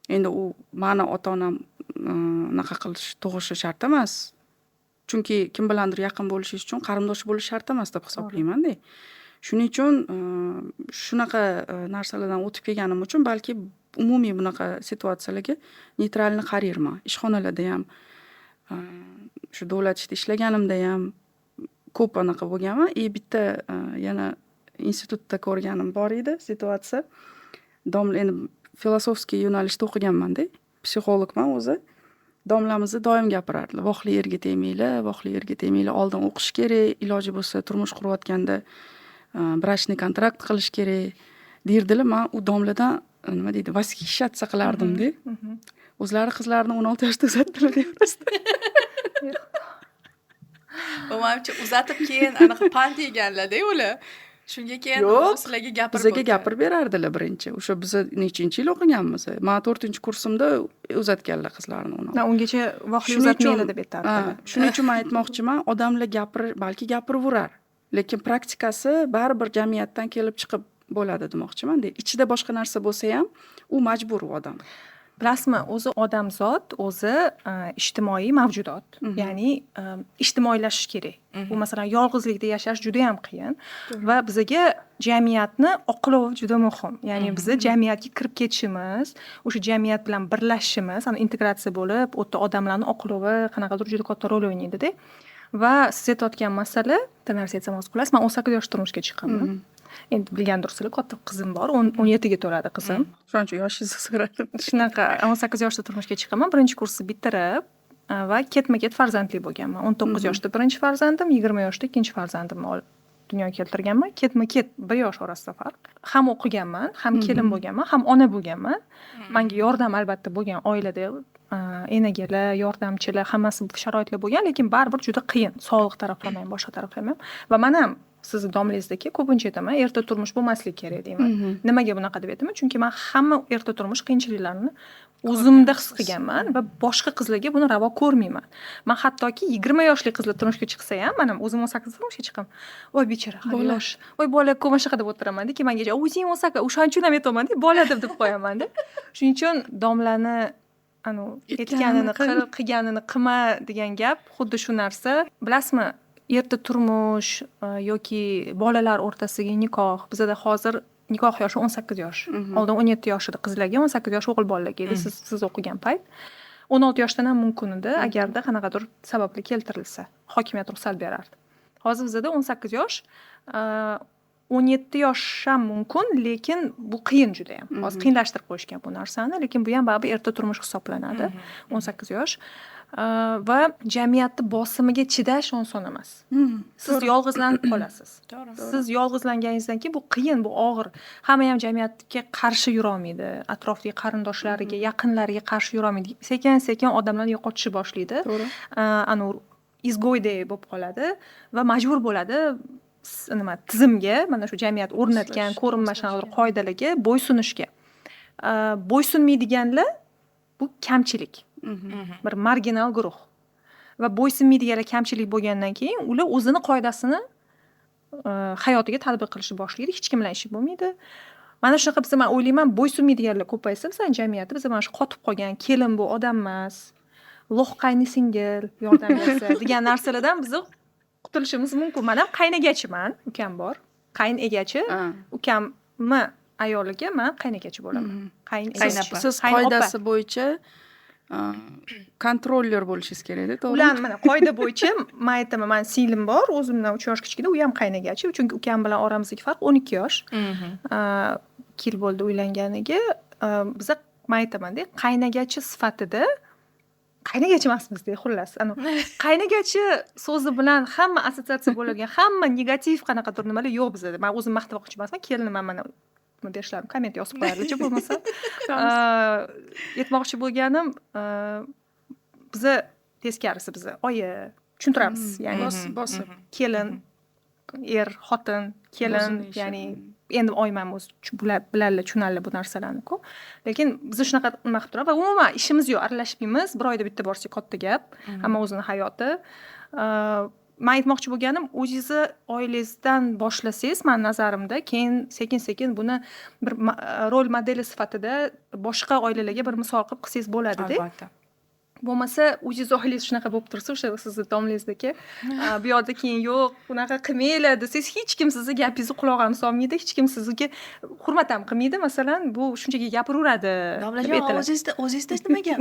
Speaker 3: Endi u mani ota onam unaqa qilish tug'ishi shart emas. Chunki kim bilandir yaqin bo'lishingiz uchun qarindosh bo'lish shart emas deb hisoblaymanda. Shuning uchun shunaqa narsalardan o'tib kelganim uchun balki umumiy bunaqa situatsiyalarga нейтрально qarayman. Ishxonalarda ham, shu davlat ishida ishlaganimda ham ko'p anaqa bo'lganman. И bitta yana institutda ko'rganim bor edi situatsiya. Domla, endi философский yo'nalishda o'qiganmanda, psixologman o'zi. Domlamizni doim gapirardilar: "Vohli erga tegmanglar, vohli erga tegmanglar, oldin o'qish kerak, iloji bo'lsa turmush qurayotganda брачный kontrakt qilish kerak", derdilar. Man u domladan, nima deydi, восхищаться qilardimda. O'zlari qizlarini 16 yoshda uzatdilar просто.
Speaker 2: U manimcha uzatib keyin anaqa pand yeganlarda ular. Shunga keyin
Speaker 3: Yo'q,
Speaker 2: sizlarga gapirib
Speaker 3: bizaga
Speaker 2: o'tgan.
Speaker 3: Gapirib berardilar birinchi. O'sha biza nechinchi yil o'qiganmiz? Man 4-kursimda uzatganlar qizlarini 16.
Speaker 1: Na, ungacha vohli
Speaker 3: Shuning uchun
Speaker 1: uzatmanglar deb
Speaker 3: ha,
Speaker 1: aytardilar.
Speaker 3: Shuning uchun man aytmoqchiman, odamlar balki gapiraverar, lekin praktikasi baribir jamiyatdan kelib chiqib bo'ladi demoqchimanda. Ichida boshqa narsa bo'lsa ham, u majbur u odam.
Speaker 1: Bilasizmi, o'zi odamzod o'zi ijtimoiy mavjudot. Ya'ni ijtimoiylashish kerak. Bu, masalan, yolg'izlikda yashash juda ham qiyin va bizaga jamiyatni oqlovi juda muhim. Ya'ni biza jamiyatga kirib ketishimiz, o'sha jamiyat bilan birlashishimiz, ana integratsiya bo'lib, u yerda odamlarni oqlovi qanaqadir juda katta rol o'ynaydi-da. Va siz aytayotgan masala, bitta narsa aytsam, hozir kulasiz, man 18 yoshda turmushga chiqqanman. Endi bilgandirsilar, katta qizim bor, 17ga to'ladi qizim.
Speaker 3: Shuning uchun yoshingizni so'radim.
Speaker 1: Shunaqa, 18 yoshda turmushga chiqqanman, birinchi kursni bitirib va ketma ket farzandli bo'lganman. 19 yoshda birinchi farzandim, 20 yoshda ikkinchi farzandimni olib dunyoga keltirganman. Ketma ket, bir yosh orasida farq. Ham o'qiganman, ham kelin bo'lganman, ham ona bo'lganman. Manga yordam albatta bo'lgan oilada, enagalar, yordamchilar, hammasi, sharoitlar bo'lgan, lekin baribir juda qiyin, sog'liq taraflama ham, boshqa taraflama ham. Va man ham sizni domlangizdagi ko'pincha aytaman, erta turmush bo'lmasligi kerak deyman. Nimaga bunaqa deb aytaman? Chunki man hamma erta turmush qiyinchiliklarini o'zimda his qilganman va boshqa qizlarga buni ravo ko'rmayman. Man hattoki 20 yoshli qizlar turmushga chiqsa ham, man ham o'zim 18da turmushga chiqqanman, "Voy bechora, hali yosh, voy bola ko'p", mana shunaqa deb o'tiramanda. Keyin manga "O'zing 18", o'shaning uchun ham aytyapmanda, "Bola" deb qo'yamanda. Shuning uchun domlani anavi "Aytganini qil, qilganini qilma" degan gap xuddi shu narsa. Bilasizmi, erta turmush yoki bolalar o'rtasidagi nikoh, bizada hozir nikoh yoshi 18 yosh. Oldin 17 yosh edi qizlarga, 18 yosh o'g'il bolalarga edi, siz o'qigan payt. 16 yoshdan ham mumkin edi, agarda qanaqadir sabablar keltirilsa, hokimiyat ruxsat berardi. Hozir bizada 18 yosh, 17 yosh ham mumkin, lekin bu qiyin judayam. Hozir qiyinlashtirib qo'yishgan bu narsani, lekin bu ham baribir erta turmush hisoblanadi, 18 yosh. Va jamiyatni bosimiga chidash oson emas. Siz yolg'izlanib qolasiz. Siz yolg'izlanganingizdan keyin bu qiyin, bu og'ir. Hamma ham jamiyatga qarshi yurolmaydi, atrofdagi qarindoshlariga, yaqinlariga qarshi yurolmaydi. Sekin sekin odamlarni yo'qotishni boshlaydi. Anavi изгой dek bo'lib qoladi va majbur bo'ladi nima, tizimga, mana shu jamiyat o'rnatgan ko'rinmas qanaqadir qoidalarga bo'ysunishga. Bo'ysunmaydiganlar bu kamchilik, bir marginal guruh. Va bo'ysunmaydiganlar kamchilik bo'lgandan keyin ular o'zini qoidasini hayotiga tatbiq qilishni boshlaydi, hech kim bilan ishi bo'lmaydi. Mana shunaqa biza, man o'ylayman, bo'ysunmaydiganlar ko'paysa bizani jamiyatda, biz mana shu qotib qolgan kelin bu odam emas, лох qaynısingil yordam bersa degan narsalardan bizni qutulishimiz mumkin. Man ham qaynagachiman, ukam bor. Qayn egachi, ukamni ayoliga man qaynagachi bo'laman. Qayn
Speaker 2: Qaynapa.
Speaker 3: Siz
Speaker 1: Qayn opa.
Speaker 3: qoidasi bo'yicha kontroller bo'lishingiz kerakda, to'g'rimi?
Speaker 1: Ularni mana qoida bo'yicha man aytaman, mani singlim bor, o'zimdan 3 yosh kichkina, u ham qaynagachi, chunki ukam bilan oramizdagi farq 12 yosh. 2 yil bo'ldi uylanganiga. Biza, man aytamanda, qaynagachi sifatida qaynagachi emasmiz-da, xullas. Anavi qaynagachi so'zi bilan hamma assotsiatsiya bo'ladigan hamma negativ qanaqadir nimalar yo'q bizada. Man o'zim maqtamoqchi emasman, kelinim ham mana nima berishlarim, komment yozib qo'yardichi bo'lmasa. Aytmoqchi bo'lganim, biza teskarisi, biza oyi tushuntiramiz, ya'ni
Speaker 3: Bosib.
Speaker 1: kelin, er, xotin, kelin,
Speaker 3: O'zini ishi.
Speaker 1: ya'ni endi oyim ham o'zi biladilar, tushunadilar bu narsalarni-ku. Lekin biz shunaqa nima qilib turamiz va umuman ishimiz yo'q, aralashmaymiz. Bir oyda bitta borsak katta gap, hamma o'zini hayoti. Man aytmoqchi bo'lganim, o'zingizni oilangizdan boshlasangiz, mani nazarimda, keyin sekin-sekin buni bir rol modeli sifatida boshqa oilalarga bir misol qilib qilsangiz bo'ladi-da.
Speaker 2: Albatta.
Speaker 1: Bo'lmasa o'zingizni oilangiz shunaqa bo'lib tursa, o'sha sizni domlangizdagi, bu yoqda keyin "Yo'q, bunaqa qilmanglar" desangiz, hech kim sizni gapingizni quloq ham solmaydi, hech kim sizga hurmat ham qilmaydi. Masalan, bu shunchaki gapiraveradi deb
Speaker 2: Domlajon,
Speaker 1: aytiladi.
Speaker 2: o'zingizda nima gap?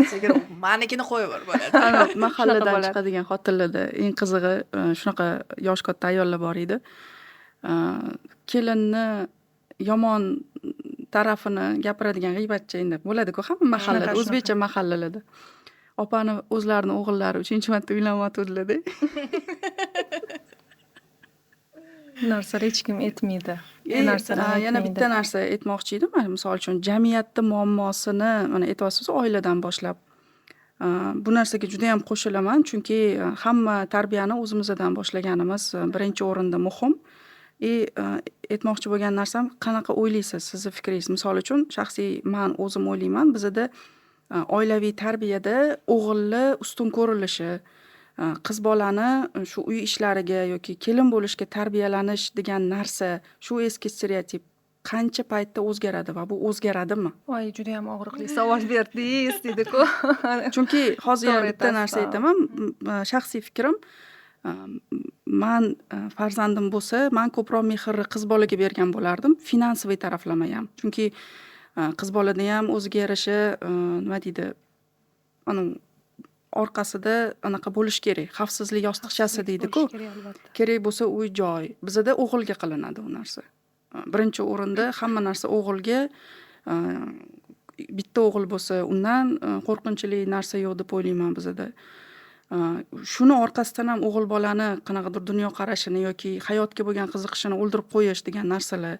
Speaker 2: Manikini qo'yaver bo'ladi.
Speaker 3: Ana, mahalladan
Speaker 1: bo'ladi.
Speaker 3: chiqadigan xotinlarda eng qizig'i, shunaqa yoshi katta ayollar bor edi. Kelinni yomon tarafini gapiradigan g'iybatchi endi bo'ladi-ku hamma mahallada,
Speaker 1: Shunaqa.
Speaker 3: o'zbekcha mahallalarda. Opani o'zlarini o'g'illari uchinchi marta uylanyotgandilar-da.
Speaker 1: Bu narsalar hech kim aytmaydi. Bu narsalar
Speaker 3: Yana
Speaker 1: aytmaydi.
Speaker 3: bitta narsa aytmoqchi edim. Mana, misol uchun, jamiyatni muammosini mana aytyapsiz, oiladan boshlab. Bu narsaga juda ham qo'shilaman, chunki hamma tarbiyani o'zimizdan boshlaganimiz birinchi o'rinda muhim. И aytmoqchi bo'lgan narsam, qanaqa o'ylaysiz, sizni fikringiz? Misol uchun, shaxsiy man o'zim o'ylayman, bizada oilaviy tarbiyada o'g'ilni ustun ko'rilishi, qiz bolani shu uy ishlariga yoki kelin bo'lishga tarbiyalanish degan narsa, shu eski stereotip qancha paytda o'zgaradi va bu o'zgaradimi?
Speaker 1: Voy, juda ham og'riqli savol berdingiz, deydi-ku.
Speaker 3: Chunki hozir yana
Speaker 1: To'g'ri
Speaker 3: bitta
Speaker 1: aytasiz,
Speaker 3: narsa
Speaker 1: ha.
Speaker 3: aytaman, shaxsiy fikrim, man farzandim bo'lsa, man ko'proq mehrni qiz bolaga bergan bo'lardim, финансовый taraflama ham. Chunki qiz bolada ham o'ziga yarasha, nima deydi, anavi orqasida anaqa bo'lishi kerak, xavfsizlik yostiqchasi deydi-ku.
Speaker 1: Bo'lishi kerak, albatta.
Speaker 3: Kerak bo'lsa uy joy. Bizada o'g'ilga qilinadi u narsa. Birinchi o'rinda hamma narsa o'g'ilga. Bitta o'g'il bo'lsa, undan qo'rqinchli narsa yo'q deb o'ylayman bizada. Shuni orqasidan ham o'g'il bolani qanaqadir dunyoqarashini yoki hayotga bo'lgan qiziqishini o'ldirib qo'yish degan narsalar.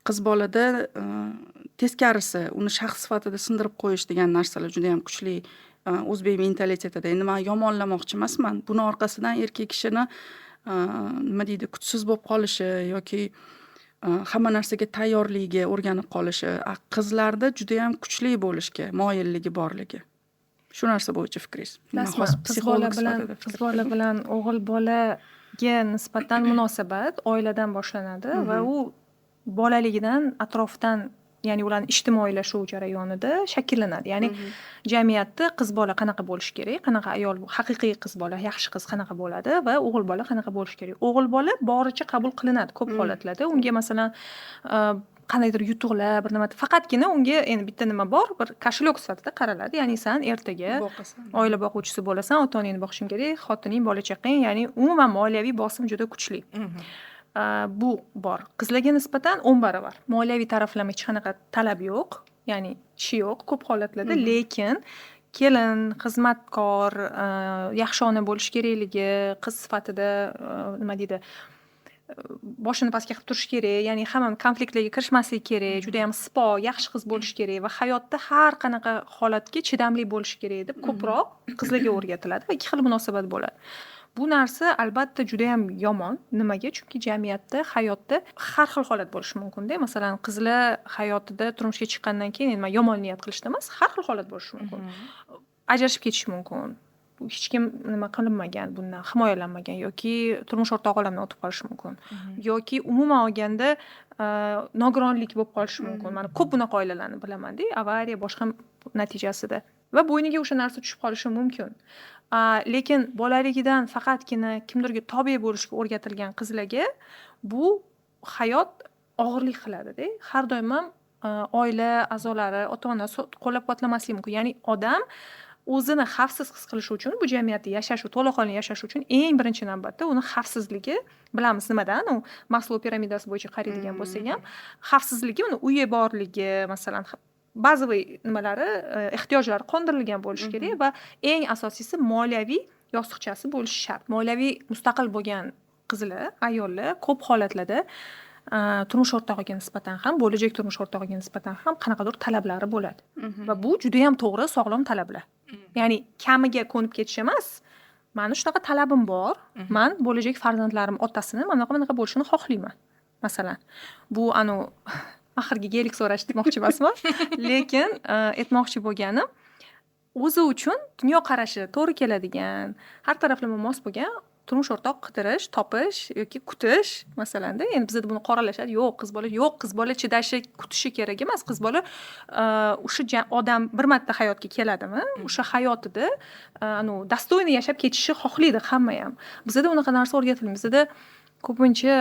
Speaker 3: Qiz bolada teskarisi, uni shaxs sifatida sindirib qo'yish degan narsalar juda ham kuchli o'zbek mentalitetida. Endi man yomonlamoqchi emasman. Buni orqasidan erkak kishini, nima deydi, kuchsiz bo'lib qolishi yoki hamma narsaga tayyorligiga o'rganib qolishi, qizlarda judayam kuchli bo'lishga moyilligi borligi. Shu narsa bo'yicha fikringiz? Man
Speaker 1: Bilasizmi,
Speaker 3: hozir
Speaker 1: qiz bola
Speaker 3: psixolog
Speaker 1: bilan
Speaker 3: sifatida
Speaker 1: qiz
Speaker 3: fikr
Speaker 1: bola
Speaker 3: qildim.
Speaker 1: bilan o'g'il bolaga nisbatan munosabat oiladan boshlanadi va u bolaligidan atrofdan, ya'ni ularni ijtimoiylashuv jarayonida shakllanadi. Ya'ni jamiyatda qiz bola qanaqa bo'lishi kerak, qanaqa ayol, haqiqiy qiz bola, yaxshi qiz qanaqa bo'ladi va o'g'il bola qanaqa bo'lishi kerak. O'g'il bola boricha qabul qilinadi ko'p holatlarda. Unga, masalan, qandaydir yutuqlar, bir nima, faqatgina unga endi bitta nima bor, bir кошелёк sifatida qaraladi. Ya'ni san ertaga
Speaker 3: Boqasan.
Speaker 1: oila boquvchisi bo'lasan, ota onangni boqishing kerak, xotining, bola chaqang, ya'ni umuman moliyaviy bosim juda kuchli. Bu bor. Qizlarga nisbatan 10 barobar. Moliyaviy taraflama hech qanaqa talab yo'q, ya'ni ishi yo'q ko'p holatlarda, lekin kelin, xizmatkor, yaxshi ona bo'lishi kerakligi, qiz sifatida, nima deydi, boshini pastga qilib turishi kerak, ya'ni hamma konfliktlarga kirishmasligi kerak, judayam sipo, yaxshi qiz bo'lishi kerak va hayotda har qanaqa holatga chidamli bo'lishi kerak deb ko'proq qizlarga o'rgatiladi va ikki xil munosabat bo'ladi. Bu narsa albatta judayam yomon. Nimaga? Chunki jamiyatda, hayotda har xil holat bo'lishi mumkin-da. Masalan, qizlar hayotida turmushga chiqqandan keyin, endi man yomon niyat qilishda emas, har xil holat bo'lishi mumkin. Ajrashib ketishi mumkin. Hech kim nima qilinmagan, bundan himoyalanmagan yoki turmush o'rtog'i olamdan o'tib qolishi mumkin. Yoki umuman olganda nogironlik bo'lib qolishi mumkin. Mana ko'p bunaqa oilalarni bilaman-da, avariya boshqa natijasida va bo'yniga o'sha narsa tushib qolishi mumkin. Lekin bolaligidan faqatgina kimdirga tobe bo'lishga o'rgatilgan qizlarga bu hayot og'irlik qiladida. Har doim ham oila a'zolari, ota-ona qo'llab-quvvatlamasligi mumkin. Ya'ni odam o'zini xavfsiz his qilishi uchun, bu jamiyatda yashash, to'laqonli yashash uchun eng birinchi navbatda uni xavfsizligi, bilamiz nimadan, u Maslow piramidasi bo'yicha qaraydigan bo'lsak ham, xavfsizligi uni uyi borligi, masalan, bazaviy nimalari, ehtiyojlari qondirilgan bo'lishi kerak va eng asosiysi moliyaviy yostiqchasi bo'lishi shart. Moliyaviy mustaqil bo'lgan qizlar, ayollar ko'p holatlarda turmush o'rtog'iga nisbatan ham, bo'lajak turmush o'rtog'iga nisbatan ham qanaqadir talablari bo'ladi. Va bu judayam to'g'ri, sog'lom talablar. Ya'ni kamiga ko'nib ketish emas. Mani shunaqa talabim bor. Man bo'lajak farzandlarim otasini mana bunaqa bunaqa bo'lishini xohlayman. Masalan, bu anu mahrga gelik so'rash demoqchi emasman, lekin aytmoqchi bo'lganim, o'zi uchun dunyoqarashi to'g'ri keladigan, har taraflama mos bo'lgan turmush o'rtoq qidirish, topish yoki kutish masalanda. Endi bizada buni qoralashadi. Yo'q, qiz bola, yo'q, qiz bola chidashi, kutishi kerak emas. Qiz bola o'sha odam bir marta hayotga keladimi, o'sha hayotida anu достойно yashab ketishni xohlaydi hamma ham. Bizada unaqa narsa o'rgatilmaydi. Bizada ko'pincha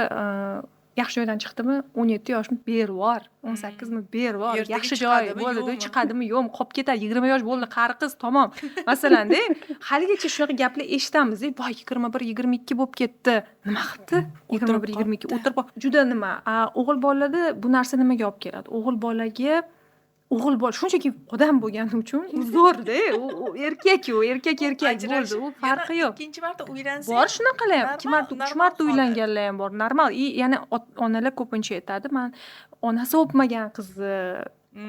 Speaker 1: yaxshi joydan chiqdimi, 17 yoshmi, bervor, 18mi, bervor,
Speaker 2: Ertaga
Speaker 1: yaxshi joy
Speaker 2: chiqadimi,
Speaker 1: bo'ldi,
Speaker 2: yo'qmi?
Speaker 1: Chiqadimi, yo'qmi, qolib ketadi, 20 yosh bo'ldi, qari qiz, tamom. Masalanda, haligacha shunaqa gaplar eshitamiz. Voy, 21, 22 bo'lib ketdi. Nima qilibdi? 21, 22 o'tirib juda nima? O'g'il bolada bu narsa nimaga olib keladi? O'g'il bolaga, o'g'il bola shunchaki odam bo'lgani uchun u zo'rda, u erkak, u erkak, erkak bo'ldi, u farqi yo'q.
Speaker 2: Ikkinchi marta uylansa
Speaker 1: Bor shunaqalar ham, ikki marta, uch
Speaker 2: normal
Speaker 1: marta
Speaker 2: holat.
Speaker 1: uylanganlar ham bor, normal. И yana onalar ko'pincha aytadi, man onasi o'pmagan qizni,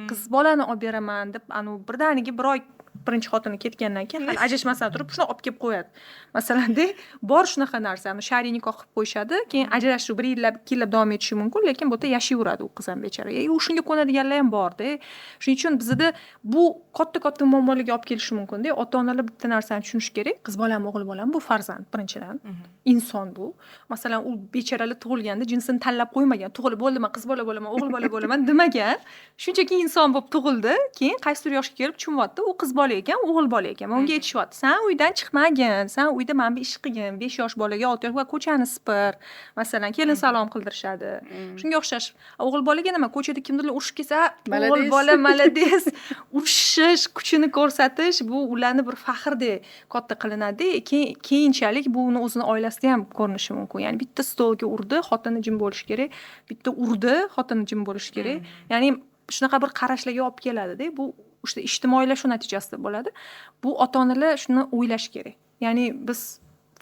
Speaker 1: qiz bolani olib beraman deb, anu birdaniga bir oy birinchi xotini ketgandan keyin, hali ajrashmasdan turib, shuni olib kelib qo'yadi. Masalanda, bor shunaqa narsa, anu shar'iy nikoh qilib qo'yishadi, keyin ajrashuv bir yillab, 2 yillab davom etishi mumkin, lekin bu yerda yashayveradi u qiz ham bechora. U shunga ko'nadiganlar ham borda. Shuning uchun bizada bu katta-katta muammolarga olib kelishi mumkin-da. Ota-onalar bitta narsani tushunishi kerak. Qiz bolami, o'g'il bolami, bu farzand birinchidan. Inson bu. Masalan, u bechoralar tug'ilganda jinsini tanlab qo'ymagan. Tug'ilib bo'ldi, man qiz bola bo'laman, o'g'il bola bo'laman demagan. Shunchaki inson bo'lib tug'ildi. Keyin qaysidir yoshga kelib tushunyapti, u qiz bola bola ekan, o'g'il bola ekan. Unga aytishyapti: "San uydan chiqmagin, san uyda mana bu ish qilgin, 5 yosh bolaga, 6 yosh, ko'chani sipir." Masalan, kelin salom qildirishadi. Shunga o'xshash. O'g'il bolaga nima, ko'chada kimdirlar urushib kelsa, o'g'il bola молодец, urushish, kuchini ko'rsatish, bu ularni bir faxrdek katta qilinadi. Keyinchalik bu uni o'zini oilasida ham ko'rinishi mumkin. Ya'ni bitta stolga urdi, xotini jim bo'lishi kerak, bitta urdi, xotini jim bo'lishi kerak. Ya'ni shunaqa bir qarashlarga olib keladida. Bu o'sha ijtimoiylashuv natijasida bo'ladi. Bu ota onalar shuni o'ylashi kerak. Ya'ni biz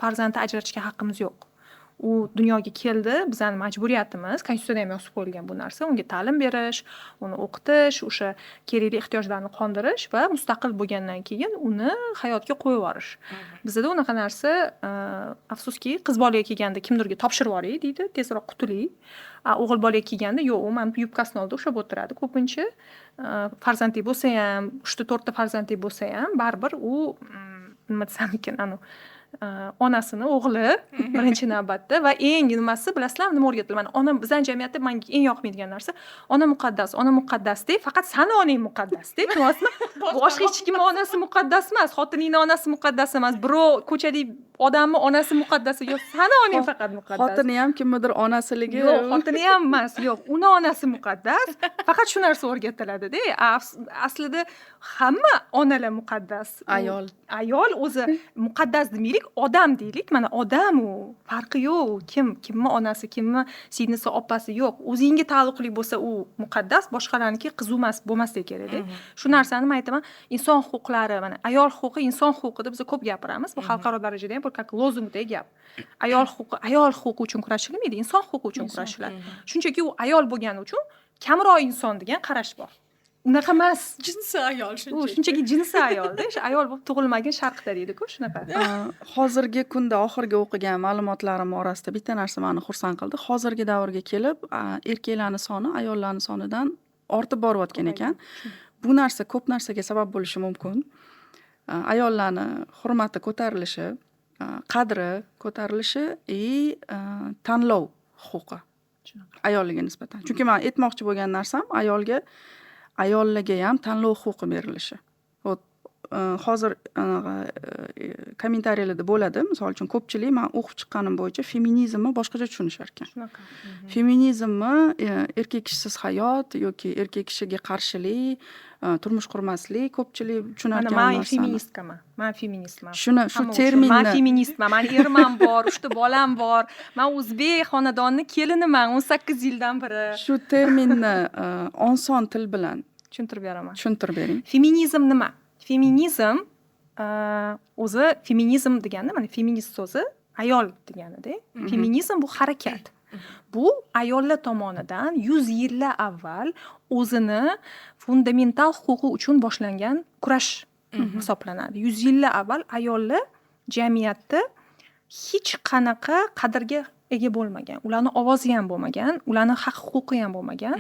Speaker 1: farzandni ajratishga haqqimiz yo'q. U dunyoga keldi, bizani majburiyatimiz, konstitutsiyada ham yozib qo'yilgan bu narsa, unga ta'lim berish, uni o'qitish, o'sha kerakli ehtiyojlarini qondirish va mustaqil bo'lgandan keyin uni hayotga qo'yib yuborish. Bizada unaqa narsa, afsuski, qiz bolaga kelganda kimdirga topshirib yuboray deydi, tezroq qutulay. O'g'il bolaga kelganda yo'q, u mana bu yubkasini oldida ushlab o'tiradi ko'pincha. Farzandli bo'lsa ham, uchta to'rtta farzandli bo'lsa ham, baribir u, nima desam ekan, anavi onasini o'g'li birinchi navbatda. Va eng nimasi, bilasizlarmi, nima o'rgatiladi? Mana, ona, bizani jamiyatda manga eng yoqmaydigan narsa: ona muqaddas, ona muqaddasda, faqat sani onang muqaddasda, tushunyapsizmi? Boshqa hech kimni onasi muqaddas emas, xotiningni onasi muqaddas emas, birov ko'chadagi odamni onasi muqaddas, yo'q, sani onang faqat muqaddas.
Speaker 3: Xotini ham kimnidir onasiligi.
Speaker 1: Yo'q, xotini ham emas, yo'q, uni onasi muqaddas, faqat shu narsa o'rgatiladida. Aslida hamma onalar muqaddas.
Speaker 3: Ayol.
Speaker 1: Ayol o'zi muqaddas demaylik, odam deylik. Mana, odam, u farqi yo'q, kim kimni onasi, kimni singlisi, opasi, yo'q. O'zingga taalluqli bo'lsa, u muqaddas, boshqalarniki qiziq emas, bo'lmasligi kerakda. Shu narsani man aytaman, inson huquqlari, mana, ayol huquqi inson huquqi deb biz ko'p gapiramiz. Bu xalqaro darajada ham bir как lozungdek gap. Ayol huquqi, ayol huquqi uchun kurashilmaydi, inson huquqi uchun kurashiladi. Shunchaki u ayol bo'lgani uchun kamroq inson degan qarash bor. Unaqa emas.
Speaker 2: Jinsi ayol.
Speaker 1: U
Speaker 2: shunchaki.
Speaker 1: Shunchaki jinsi ayolda, o'sha ayol bo'lib tug'ilmagin sharqda deydiku, shunaqa.
Speaker 3: Hozirgi kunda oxirgi o'qigan ma'lumotlarim orasida bitta narsa mani xursand qildi. Hozirgi davrga kelib, erkaklarni soni ayollarni sonidan ortib borayotgan ekan. Bu narsa ko'p narsaga sabab bo'lishi mumkin. Ayollarni hurmati ko'tarilishi, qadri ko'tarilishi и tanlov huquqi ayolga nisbatan. Chunki man aytmoqchi bo'lgan narsam, ayolga, ayollarga ham tanlov huquqi berilishi. Вот, hozir anaqa kommentariyalarda bo'ladi. Misol uchun, ko'pchilik, man o'qib chiqqanim bo'yicha, feminizmni boshqacha tushunishar ekan.
Speaker 1: Shunaqa.
Speaker 3: Feminizmni erkak kishisiz hayot yoki erkak kishiga qarshilik, turmush qurmaslik, ko'pchilik tushunar
Speaker 1: Mana,
Speaker 3: ekan
Speaker 1: man
Speaker 3: narsani.
Speaker 1: Feministkaman. Man feministman.
Speaker 3: Shuni, shu
Speaker 1: Hamma uchun.
Speaker 3: terminni
Speaker 1: Man feministman. Mani erim ham bor, uchta bolam bor. Man o'zbek xonadonining keliniman 18 yildan beri.
Speaker 3: Shu terminni oson til bilan
Speaker 1: Tushuntirib beraman.
Speaker 3: tushuntirib bering.
Speaker 1: Feminizm nima? Feminizm, o'zi feminizm degani, mana, feminist so'zi ayol deganida. Feminizm bu harakat. Bu ayollar tomonidan 100 yillar avval o'zini fundamental huquqi uchun boshlangan kurash hisoblanadi. 100 yillar avval ayollar jamiyatda hech qanaqa qadrga ega bo'lmagan. Ularni ovozi ham bo'lmagan, ularni haq huquqi ham bo'lmagan.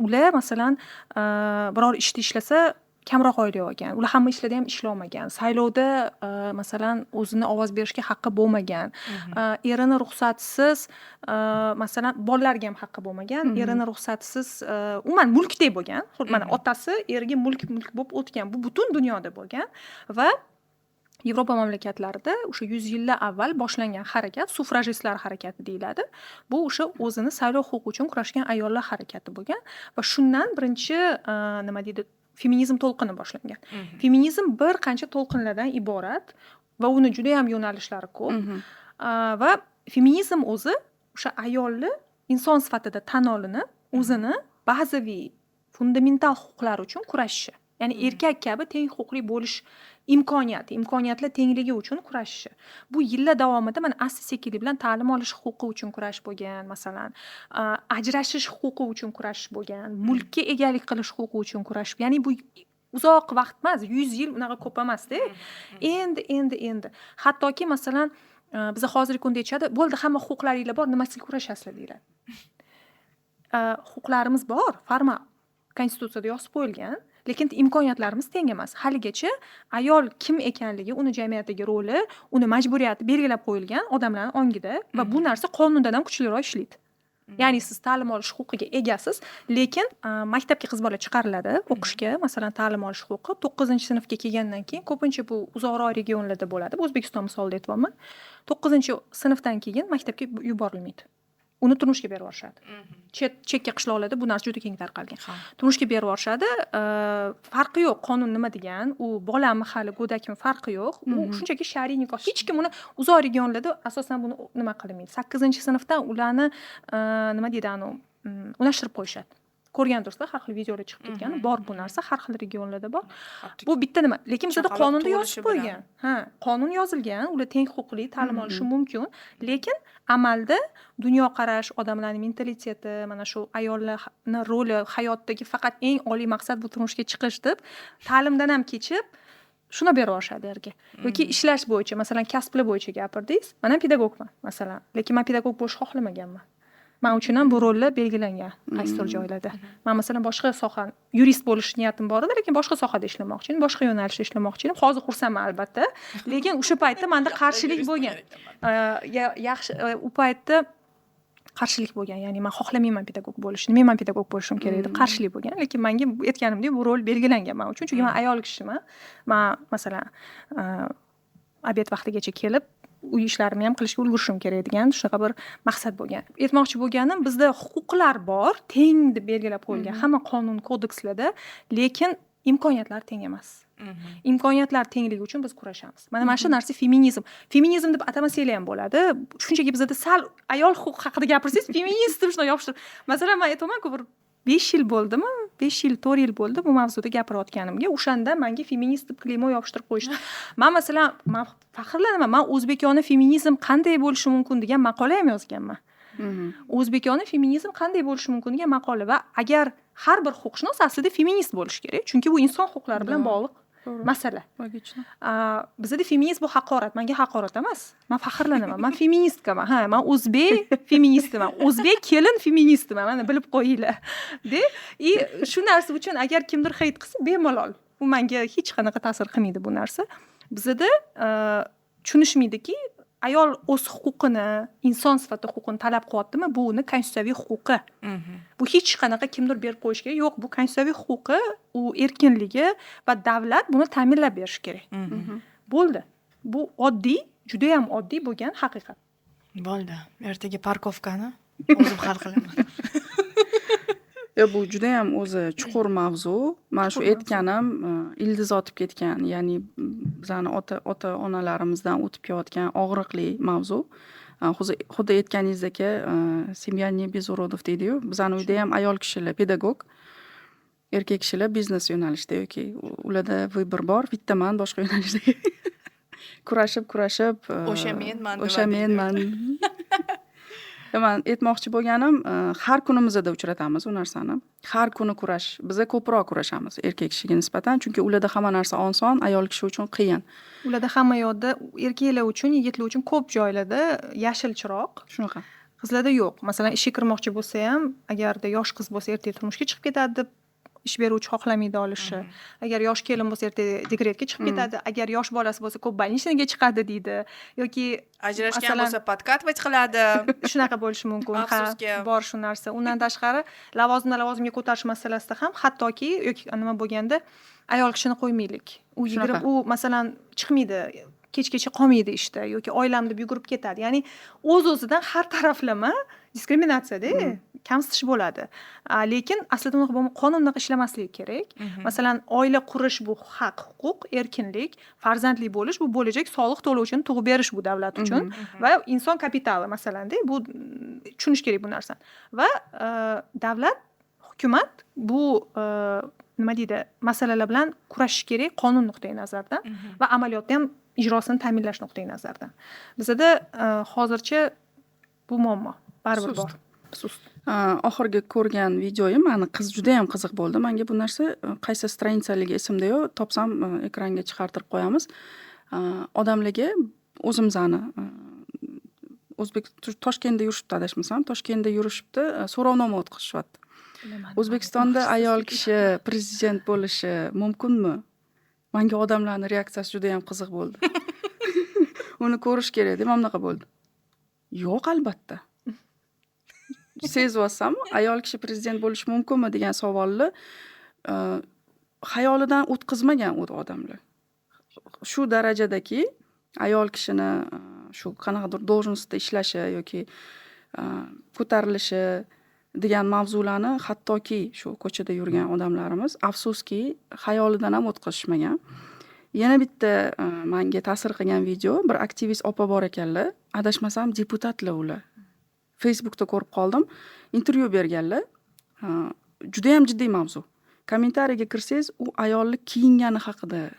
Speaker 1: Ular, masalan, biror ishda ishlasa, kamroq oylik olgan. Ular hamma ishlarda ham ishlolmagan. Saylovda, masalan, o'zini ovoz berishga haqqi bo'lmagan. Erini ruxsatisiz, masalan, bolalarga ham haqqi bo'lmagan. Erini ruxsatisiz, umuman mulkdek bo'lgan. Xuddi mana, otasi eriga mulk bo'lib o'tgan. Bu butun dunyoda bo'lgan va Yevropa mamlakatlarida o'sha 100 yillar avval boshlangan harakat suffrajistlar harakati deyiladi. Bu o'sha o'zini saylov huquqi uchun kurashgan ayollar harakati bo'lgan va shundan birinchi, nima deydi, feminizm to'lqini boshlangan. Feminizm bir qancha to'lqinlardan iborat va uni judayam yo'nalishlari ko'p. Va feminizm o'zi o'sha ayolni inson sifatida tan olinib, o'zini bazaviy fundamental huquqlari uchun kurashishi. Ya'ni erkak kabi teng huquqli bo'lish imkoniyati, imkoniyatlar tengligi uchun kurashishi. Bu yillar davomida, mana, asta sekinlik bilan ta'lim olish huquqi uchun kurash bo'lgan, masalan, ajrashish huquqi uchun kurash bo'lgan, mulkka egalik qilish huquqi uchun kurash. Ya'ni bu uzoq vaqt emas, 100 yil unaqa ko'p emasda. Endi, endi, endi. Hattoki, masalan, biza hozirgi kunda aytishadi, bo'ldi, hamma huquqlaringlar bor, nimasiga kurashasizlar deyiladi. Huquqlarimiz bor, formal konstitutsiyada yozib qo'yilgan, lekin imkoniyatlarimiz teng emas. Haligacha ayol kim ekanligi, uni jamiyatdagi roli, uni majburiyati belgilab qo'yilgan odamlarning ongida va bu narsa qonundan ham kuchliroq ishlaydi. Ya'ni siz ta'lim olish huquqiga egasiz, lekin maktabga qiz bola chiqariladi o'qishga, masalan, ta'lim olish huquqi 9-sinfga kelgandan keyin, ko'pincha bu uzoqroq regionlarda bo'ladi, bu O'zbekiston misolida aytyapman, 9-sinfdan keyin maktabga yuborilmaydi, uni turmushga berib yuborishadi. Chekka qishloqlarda bu narsa juda keng tarqalgan. Turmushga berib yuborishadi, farqi yo'q, qonun nima degan, u bolami hali, go'dakmi, farqi yo'q, u shunchaki shar'iy nikoh. Hech kim uni, uzoq regionlarda asosan buni nima qilinmaydi, 8-sinfdan ularni nima deydi, anavi unashtirib qo'yishadi. Ko'rgandirsizlar, har xil videolar chiqib ketgan, bor bu narsa, har xil regionlarda bor. Bu bitta nima, lekin bizada
Speaker 2: Chaqaloq
Speaker 1: qonunda yozib
Speaker 2: tug'ilishi bilan.
Speaker 1: qo'ygan, ha, qonun yozilgan, ular teng huquqli ta'lim olishi mumkin, lekin amalda dunyoqarash, odamlarning mentaliteti, mana shu ayollarni roli hayotdagi faqat eng oliy maqsad bu turmushga chiqish deb, ta'limdan ham kechib shuni berib yuborishadi erga. Yoki ishlash bo'yicha, masalan, kasblar bo'yicha gapirdingiz, man ham pedagogman, masalan, lekin man pedagog bo'lishni xohlamaganman. Man uchun ham bu rollar belgilangan qaysidir joylarda. Man, masalan, boshqa soha, yurist bo'lish niyatim bor edi, lekin boshqa sohada ishlamoqchi edim, boshqa yo'nalishda ishlamoqchi edim. Hozir xursandman, albatta, lekin o'sha paytda manda qarshilik bo'lgan. Yaxshi, u paytda qarshilik bo'lgan, ya'ni man xohlamayman pedagog bo'lishni, nimaga man pedagog bo'lishim kerak deb qarshilik bo'lgan. Lekin manga, aytganimdek, bu rol belgilangan man uchun, chunki man ayol kishiman. Man, masalan, обед vaqtigacha kelib uy ishlarimni ham qilishga ulgurishim kerak degan shunaqa bir maqsad bo'lgan. Aytmoqchi bo'lganim, bizda huquqlar bor, teng deb belgilab qo'yilgan hamma qonun, kodekslarda, lekin imkoniyatlar teng emas. Imkoniyatlar tengligi uchun biz kurashamiz. Mana shu narsa feminizm. Feminizm deb atamasanglar ham bo'ladi, shunchaki bizada sal ayol huquqi haqida gapirsangiz, feminist deb shunday yopishtirib. Masalan, man aytyapmanku, bir 5 yil bo'ldimi, 5 yil, 4 yil bo'ldi bu mavzuda gapirayotganimga, o'shanda manga feminist deb клеймо yopishtirib qo'yishdi. Man, masalan, man faxrlanaman, man "O'zbekona feminizm qanday bo'lishi mumkin" degan maqola ham yozganman. "O'zbekona feminizm qanday bo'lishi mumkin" degan maqola. Va agar har bir huquqshunos aslida feminist bo'lishi kerak, chunki bu inson huquqlari bilan bog'liq masala.
Speaker 3: Логично.
Speaker 1: Bizada feminist bu haqorat. Manga haqorat emas, man faxrlanaman, man feministkaman. Ha, man o'zbek feministiman, o'zbek kelin feministiman, mana bilib qo'yinglar de. И shu narsa uchun agar kimdir хейт qilsa, bemalol, u manga hech qanaqa ta'sir qilmaydi bu narsa. Bizada tushunishmaydiki, ayol o'z huquqini, inson sifatida huquqini talab qilyaptimi, bu uni konstitutsiyaviy huquqi. Bu hech qanaqa kimdir berib qo'yishi kerak yo'q, bu konstitutsiyaviy huquqi, u erkinligi va davlat buni ta'minlab berishi kerak. Bo'ldi, bu oddiy, judayam oddiy bo'lgan haqiqat.
Speaker 2: Bo'ldi, ertaga парковка ni o'zim hal qilaman.
Speaker 3: Yo'q, bu judayam o'zi chuqur mavzu. Mana shu
Speaker 1: Chuqur mavzu.
Speaker 3: aytganim, ildiz otib ketgan, ya'ni bizani ota onalarimizdan o'tib kelayotgan og'riqli mavzu. Xuddi aytganingizdek, "Семья не без уродов" deydiyu, bizani uyda ham ayol kishilar pedagog, erkak kishilar biznes yo'nalishida yoki ularda выбор bor, bitta man boshqa yo'nalishda kurashib kurashib
Speaker 2: O'sha menman
Speaker 3: o'sha
Speaker 2: nima deydi.
Speaker 3: Menman. Man aytmoqchi bo'lganim, har kunimizda uchratamiz u narsani, har kuni kurash. Biza ko'proq kurashamiz erkak kishiga nisbatan, chunki ularda hamma narsa oson, ayol kishi uchun qiyin.
Speaker 1: Ularda hamma yoqda, erkaklar uchun, yigitlar uchun ko'p joylarda yashil chiroq.
Speaker 3: Shunaqa.
Speaker 1: Qizlarda yo'q. Masalan, ishga kirmoqchi bo'lsa ham, agarda yosh qiz bo'lsa, ertaga turmushga chiqib ketadi deb ish beruvchi xohlamaydi olishi. Agar yosh kelin bo'lsa, ertaga dekretga chiqib ketadi. Agar yosh bolasi bo'lsa, ko'p больничный ga chiqadi deydi yoki
Speaker 2: Ajrashgan
Speaker 1: masalan,
Speaker 2: bo'lsa, подкатывать qiladi.
Speaker 1: Shunaqa bo'lishi mumkin, ha.
Speaker 2: Afsuski.
Speaker 1: Bor shu narsa. Undan tashqari, lavozimdan lavozimga ko'tarish masalasida ham, hattoki yoki nima bo'lganda, ayol kishini qo'ymaylik, u
Speaker 3: Shunaqa.
Speaker 1: 20, u, masalan, chiqmaydi, kechgacha qolmaydi ishda yoki oilam deb yugurib ketadi. Ya'ni o'z o'zidan har taraflama diskriminatsiyada, kamsitish bo'ladi. Lekin aslida unaqa qonun unaqa ishlamasligi kerak. Masalan, oila qurish bu haq huquq, erkinlik, farzandli bo'lish bu bo'lajak soliq to'lovchini tug'ib berish bu davlat uchun va inson kapitali, masalanda, bu tushunish kerak bu narsani. Va davlat, hukumat bu nima deydi, masalalar bilan kurashish kerak qonun nuqtai nazaridan va amaliyotda ham ijrosini ta'minlash nuqtai nazaridan. Bizada hozircha bu muammo baribir
Speaker 3: Sust.
Speaker 1: bor, sust.
Speaker 3: Oxirgi ko'rgan videoyim, mani qiz judayam qiziq bo'ldi manga bu narsa. Qaysi страница ligi esimda yo'q, topsam, ekranga chiqartirib qo'yamiz. Odamlarga o'zimizni o'zbek, Toshkentda yurishibdi, adashmasam, Toshkentda yurishibdi, so'rovnoma o'tkazishyapti: "O'zbekistonda ayol kishi prezident bo'lishi mumkinmi?" Manga odamlarni reaksiyasi judayam qiziq bo'ldi, uni ko'rish kerak deb. Mana bunaqa bo'ldi: "Yo'q, albatta". Sezyapsanmi, ayol kishi prezident bo'lishi mumkinmi degan savolni xayolidan o'tkazmagan u odamlar. Shu darajadaki, ayol kishini shu qanaqadir должность da ishlashi yoki ko'tarilishi degan mavzularni hattoki shu ko'chada yurgan odamlarimiz, afsuski, xayolidan ham o'tkazishmagan. Yana bitta manga ta'sir qilgan video: bir aktivist opa bor ekanlar, adashmasam, deputatlar ular. Facebookda ko'rib qoldim, intervyu berganlar. Judayam jiddiy mavzu. Kommentariyga kirsangiz, u ayolni kiyingani haqida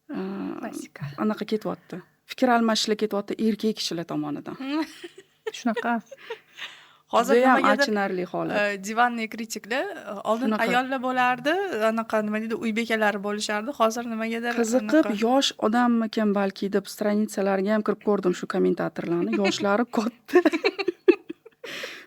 Speaker 1: Klassika.
Speaker 3: anaqa ketyapti, fikr almashishlar ketyapti erkak kishilar tomonidan.
Speaker 1: Shunaqa.
Speaker 2: Hozir
Speaker 3: Judayam
Speaker 2: nimagadir
Speaker 3: achinarli holat.
Speaker 2: Диванный kritiklar oldin
Speaker 3: Shunaqa.
Speaker 2: ayollar bo'lardi, anaqa, nima deydi, uy bekalari bo'lishardi. Hozir nimagadir
Speaker 3: Qiziqib,
Speaker 2: anaqa
Speaker 3: yosh odammikan balki deb страница larga ham kirib ko'rdim shu kommentatorlarni, yoshlari katta.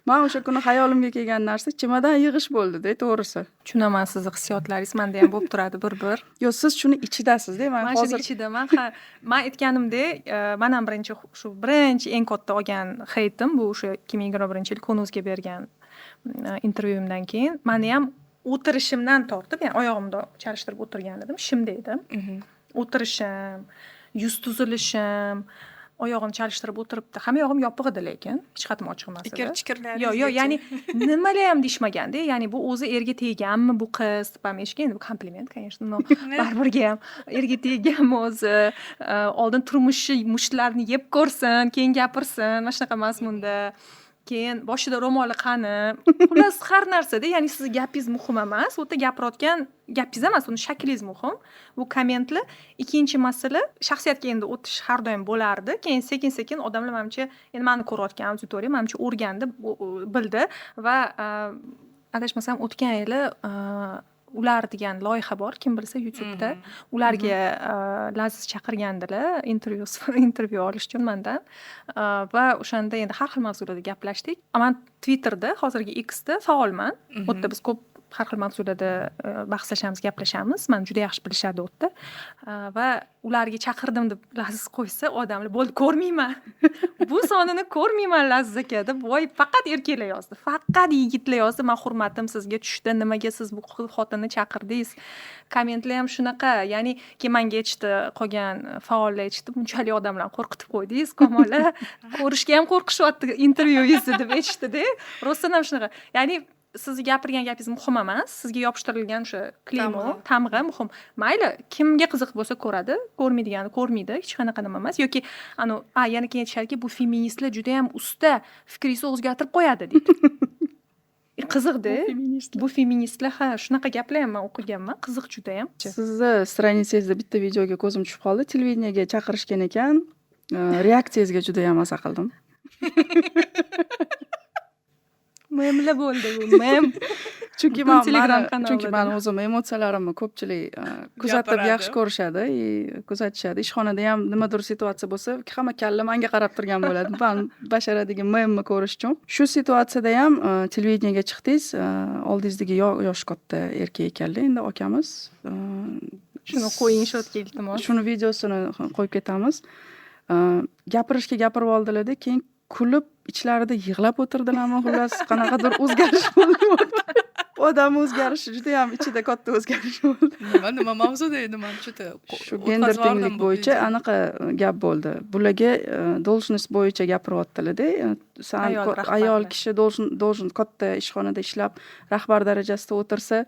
Speaker 3: Man o'sha kuni xayolimga kelgan narsa чемодан yig'ish bo'ldi-da, to'g'risi.
Speaker 1: Tushunaman sizni hissiyotlaringiz, manda ham bo'lib turadi bir bir.
Speaker 3: Yo'q, siz shuni ichidasiz-da, man
Speaker 1: Man shuni
Speaker 3: hozir
Speaker 1: ichidaman, ha. Man aytganimdek, man ham birinchi, shu birinchi eng katta olgan хейт im bu o'sha 2021-yil Kunuzga bergan intervyuimdan keyin mani ham o'tirishimdan tortib, ya'ni oyog'imni chalishtirib o'tirgan edim, shimda edim. O'tirishim, yuz tuzilishim, oyog'imni chalishtirib o'tiribdi. Hamma yog'im yopiq edi lekin, hech qayertim ochiq emas edi.
Speaker 2: Ikir chikirlaringizgacha.
Speaker 1: Yo'q, ya'ni nimalar ham deyishmaganda, ya'ni bu o'zi erga teganmi bu qiz deb ham eshitgan, endi bu kompliment, конечно, но baribirga ham erga teganmi o'zi, oldin turmushi mushtlarni yeb ko'rsin, keyin gapirsin, mana shunaqa mazmunda. Keyin boshida ro'moli qani? Xullas, har narsada, ya'ni sizni gapingiz muhim emas, u yerda gapirayotgan gapingiz emas, uni shaklingiz muhim. Bu kommentlar. Ikkinchi masala, shaxsiyatga endi o'tish har doim bo'lardi. Keyin sekin-sekin odamlar, manimcha, endi mani ko'rayotgan auditoriya, manimcha, o'rgandi, bildi va adashmasam, o'tgan yili Ular degan loyiha bor, kim bilsa, YouTube'da. Ularga Laziz chaqirgandilar intervyu olish uchun mandan. Va o'shanda endi har xil mavzularda gaplashdik. Man Twitterda, hozirgi Xda faolman. U yerda biz ko'p har xil mavzularda bahslashamiz, gaplashamiz. Mani juda yaxshi bilishadi u yerda. Va ularga chaqirdim deb Laziz qo'ysa, odamlar bo'ldi, ko'rmayman. Bu sonini ko'rmayman, Laziz aka deb, voy, faqat erkaklar yozdi. Faqat yigitlar yozdi. Man hurmatim sizga tushdi. Nimaga siz bu xotinni chaqirdingiz? Kommentlar ham shunaqa. Ya'ni keyin menga aytishdi, qolgan faollar aytishdi, bunchalik odamlarni qo'rqitib qo'ydingiz, Kamola. Ko'rishga ham qo'rqishyapti intervyungizni deb aytishdi-da. Rostdan ham shunaqa. Ya'ni sizni gapirgan gapingiz muhim emas, sizga yopishtirilgan o'sha клеймо, tamg'a muhim. Mayli, kimga qiziq bo'lsa ko'radi, ko'rmaydigani ko'rmaydi, hech qanaqa nima emas. Yoki anu, a, yana keyin aytishadiki, bu feministlar juda ham usta, fikringizni o'zgartirib qo'yadi deydi. Qiziqda.
Speaker 3: Bu feministlar.
Speaker 1: Bu feministlar, ha, shunaqa gaplar ham man o'qiganman, qiziq judayam.
Speaker 3: Sizni страница ngizda bitta videoga ko'zim tushib qoldi. Televideniyega chaqirishgan ekan. Reaksiyangizga judayam maza qildim.
Speaker 1: Memlar bo'ldi bu, mem.
Speaker 3: Chunki
Speaker 1: Butun
Speaker 3: man
Speaker 1: Telegram
Speaker 3: mani, chunki
Speaker 1: kanalida.
Speaker 3: mani o'zim emotsiyalarimni ko'pchilik kuzatib,
Speaker 2: Gapiradi.
Speaker 3: yaxshi ko'rishadi и kuzatishadi. Ishxonada ham nimadir situatsiya bo'lsa, hamma kalla manga qarab turgan bo'ladi. Man basharadagi memni ko'rish uchun. Shu situatsiyada ham televideniyega chiqdingiz, oldingizdagi yoshi katta erkak ekanlar, endi akamiz.
Speaker 1: Shuni qo'ying shu yerga, iltimos.
Speaker 3: Shuni videosini qo'yib ketamiz. Gapirishga gapirib oldilarda, keyin kulib, ichlarida yig'lab o'tirdilarmi, xullas, qanaqadir o'zgarish bo'ldi. Odam o'zgarishi judayam ichida katta o'zgarish bo'ldi.
Speaker 2: Nima mavzuda edi, man что-то
Speaker 3: Shu gender tenglik bo'yicha anaqa gap bo'ldi. Bularga должность bo'yicha gapiryaptilar-da. San
Speaker 1: Ayol rahbarlar.
Speaker 3: Ayol kishi должен katta ishxonada ishlab, rahbar darajasida o'tirsa,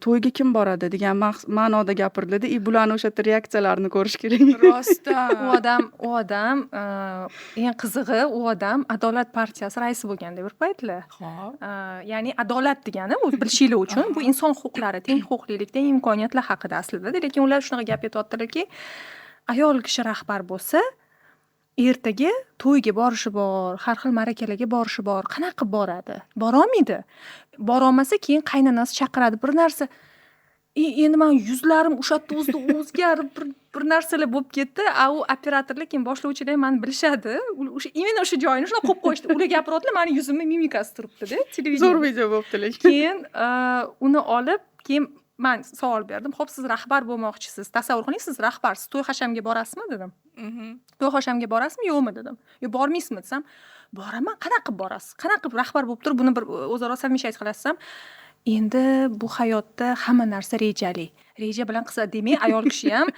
Speaker 3: to'yga kim boradi degan ma'noda gapiriladi. И bularni o'sha yerda reaksiyalarini ko'rish kerak.
Speaker 2: Rostdan.
Speaker 1: U odam, eng qizig'i, u odam Adolat partiyasi raisi bo'lganda bir paytlar.
Speaker 2: Xo'p.
Speaker 1: Ya'ni adolat degani, u bilishinglar uchun, bu inson huquqlari, teng huquqlilik, teng imkoniyatlar haqida aslida. Lekin ular shunaqa gap aytyaptilarki, ayol kishi rahbar bo'lsa, ertaga to'yga borishi bor, har xil ma'rakalarga borishi bor. Qanaqa qilib boradi? Borolmaydi. Borolmasa, keyin qaynonasi chaqiradi bir narsa. Endi man yuzlarim o'sha yerda o'zida o'zgarib, bir narsalar bo'lib ketdi. A u operatorlar, keyin boshlovchilar ham mani bilishadi. O'sha именно o'sha joyini shunaqa qo'yib qo'yishdi. Ular gapiryaptilar, mani yuzimni mimikasi turibdi-da televideniyada.
Speaker 3: Zo'r video bo'libdi lekin.
Speaker 1: Keyin uni olib, keyin man savol berdim. Xo'p, siz rahbar bo'lmoqchisiz. Tasavvur qiling, siz rahbarsiz. To'y hashamga borasizmi dedim. To'y hashamga borasizmi, yo'qmi dedim. Yo, bormaysizmi desam, Boraman, qanaqa qilib borasiz, qanaqa qilib rahbar bo'lib turib buni bir o'zaro совмещать qilasiz ham. Endi bu hayotda hamma narsa rejali, reja bilan qilsa, demak, ayol kishi ham,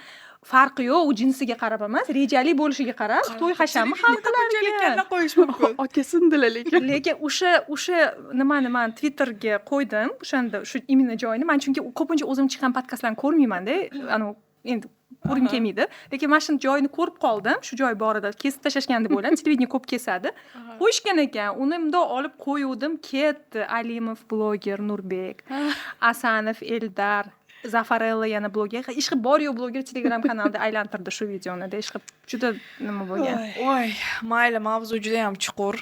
Speaker 1: farqi yo'q, u jinsiga qarab emas, rejali bo'lishiga qarab to'y hashamni hal qilar ekan.
Speaker 2: Kalla qo'yish mumkin.
Speaker 3: Aka sindilar lekin.
Speaker 1: Lekin o'sha nimani man Twitterga qo'ydim o'shanda, shu именно joyini. Man chunki ko'pincha o'zim chiqqan podkastlarni ko'rmaymanda, anavi endi ko'rgim kelmaydi, lekin mana shuni joyini ko'rib qoldim. Shu joy bor edi, kesib tashlashgan deb o'yladim, televideniye ko'p kesadi, qo'yishgan ekan. Uni mundoq olib qo'yuvdim, ketdi: Alimov bloger Nurbek, Asanov Eldar, Zafarella yana bloger, ishqilib bor yo'q bloger Telegram kanalida aylantirdi shu videoni, ishqilib juda nima bo'lgan.
Speaker 2: Voy, mayli, mavzu judayam chuqur.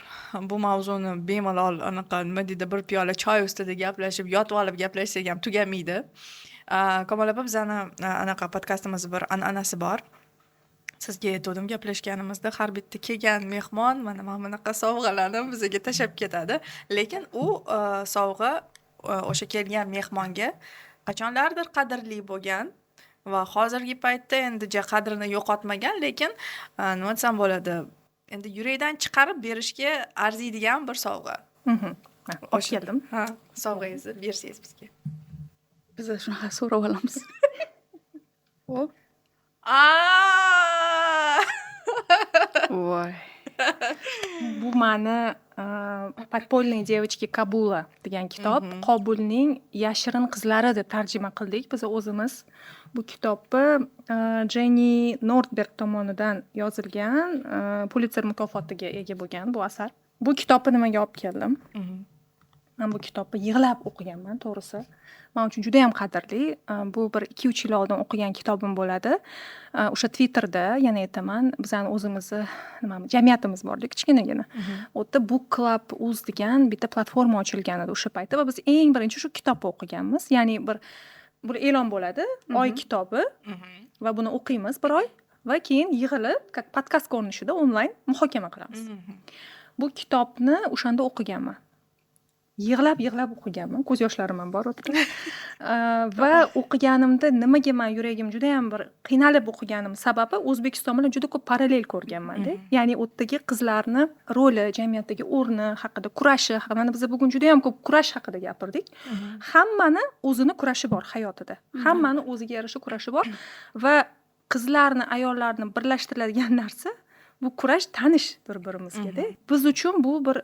Speaker 2: Bu mavzuni bemalol anaqa, nima deydi, bir piyola choy ustida gaplashib, yotib olib gaplashsak ham tugamaydi. Kamola opa, bizani anaqa podkastimizni bir an'anasi bor. Sizga aytgandim gaplashganimizda, har bitta kelgan mehmon mana bunaqa sovg'alarni bizga tashlab ketadi, lekin u sovg'a o'sha kelgan mehmonga qachonlardir qadrli bo'lgan va hozirgi paytda endi ja qadrini yo'qotmagan, lekin nima desam bo'ladi, endi yurakdan chiqarib berishga arziydigan bir sovg'a.
Speaker 1: Olib keldim.
Speaker 2: Ha, sovg'angizni bersangiz bizga.
Speaker 3: Biza shunaqa so'rab olamiz. Hop.
Speaker 2: Aa!
Speaker 3: Voy.
Speaker 1: Bu mani "Подпольные девочки Кабула" degan kitob. Qobulning yashirin qizlari deb tarjima qildik biz o'zimiz. Bu kitobni Jenni Nordberg tomonidan yozilgan, Pulitser mukofotiga ega bo'lgan bu asar. Bu kitobni nimaga olib keldim? Man bu kitobni yig'lab o'qiganman, to'g'risi. Man uchun judayam qadrli. Bu bir 2-3 yil oldin o'qigan kitobim bo'ladi. O'sha Twitterda, yana aytaman, bizani o'zimizni nimamiz, jamiyatimiz borda kichkinagina. U yerda Book Club Uz degan bitta platforma ochilgan edi o'sha paytda va biz eng birinchi shu kitobni o'qiganmiz. Ya'ni bir e'lon bo'ladi, oy kitobi va buni o'qiymiz bir oy va keyin yig'ilib, как podkast ko'rinishida onlayn muhokama qilamiz. Bu kitobni o'shanda o'qiganman. Yig'lab yig'lab o'qiganman, ko'z yoshlarim ham bor u yerda. Va o'qiganimda nimaga man yuragim judayam bir qiynalib o'qiganim sababi, O'zbekiston bilan juda ko'p parallel ko'rganmanda. Ya'ni u yerdagi qizlarni roli, jamiyatdagi o'rni haqida, kurashi haqida. Mana biz bugun judayam ko'p kurash haqida gapirdik. Hammani o'zini kurashi bor hayotida. Hammani o'ziga yarasha kurashi bor va qizlarni, ayollarni birlashtiradigan narsa bu kurash, tanish bir birimizgada. Biz uchun bu bir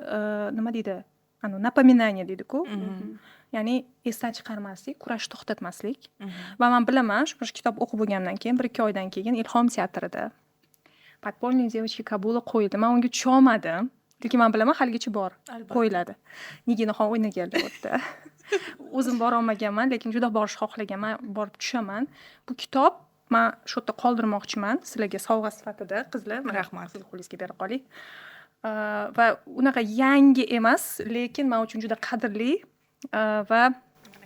Speaker 1: nima deydi, anavi напоминание deydiku, ya'ni esdan chiqarmaslik, kurashni to'xtatmaslik. Va man bilaman, shu bir kitob o'qib bo'lgandan keyin 1-2 oydan keyin Ilhom teatrida "Подпольные девочки Кабула" qo'yildi. Man unga tusholmadim, lekin man bilaman, haligacha bor, qo'yiladi. Niginaxon o'ynaganlar u yerda. O'zim borolmaganman, lekin juda borishni xohlaganman, borib tushaman. Bu kitob man shu yerda qoldirmoqchiman sizlarga sovg'a sifatida, qizlar. Mana,
Speaker 2: Rahmat.
Speaker 1: sizni qo'lingizga bera qolay. Va unaqa yangi emas, lekin man uchun juda qadrli va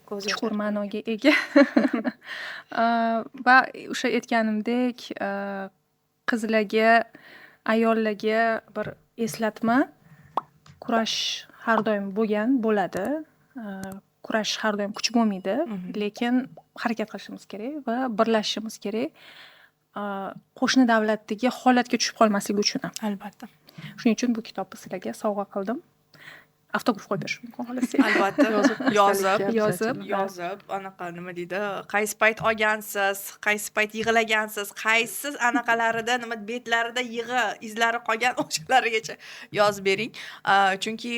Speaker 2: Ko'z
Speaker 1: chuqur ma'noga ega. Va o'sha aytganimdek, qizlarga, ayollarga bir eslatma: kurash har doim bo'lgan, bo'ladi. Kurash har doim kuch bo'lmaydi, lekin harakat qilishimiz kerak va birlashishimiz kerak, qo'shni davlatdagi holatga tushib qolmaslik uchun ham.
Speaker 2: Albatta.
Speaker 1: Shuning uchun bu kitobni sizlarga sovg'a qildim. Avtograf qo'yib berish mumkin, xohlasangiz.
Speaker 2: Albatta.
Speaker 3: Yozib,
Speaker 2: Yozib,
Speaker 1: yozib.
Speaker 2: Yozib, anaqa, nima deydi, qaysi payt olgansiz, qaysi payt yig'lagansiz, qaysi anaqalarida, nima, betlarida yig'i izlari qolgan, o'shalarigacha yozib bering. Chunki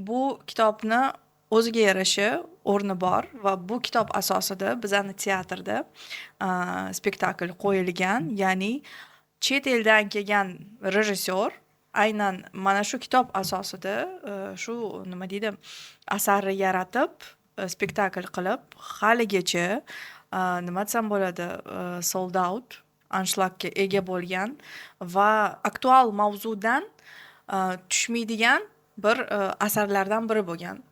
Speaker 2: bu kitobni o'ziga yarasha o'rni bor va bu kitob asosida bizani teatrda spektakl qo'yilgan, ya'ni chet eldan kelgan rejissyor aynan mana shu kitob asosida shu, nima deydi, asarni yaratib, spektakl qilib, haligacha, nima desam bo'ladi, sold out, anshlagga ega bo'lgan va aktual mavzudan tushmaydigan bir asarlardan biri bo'lgan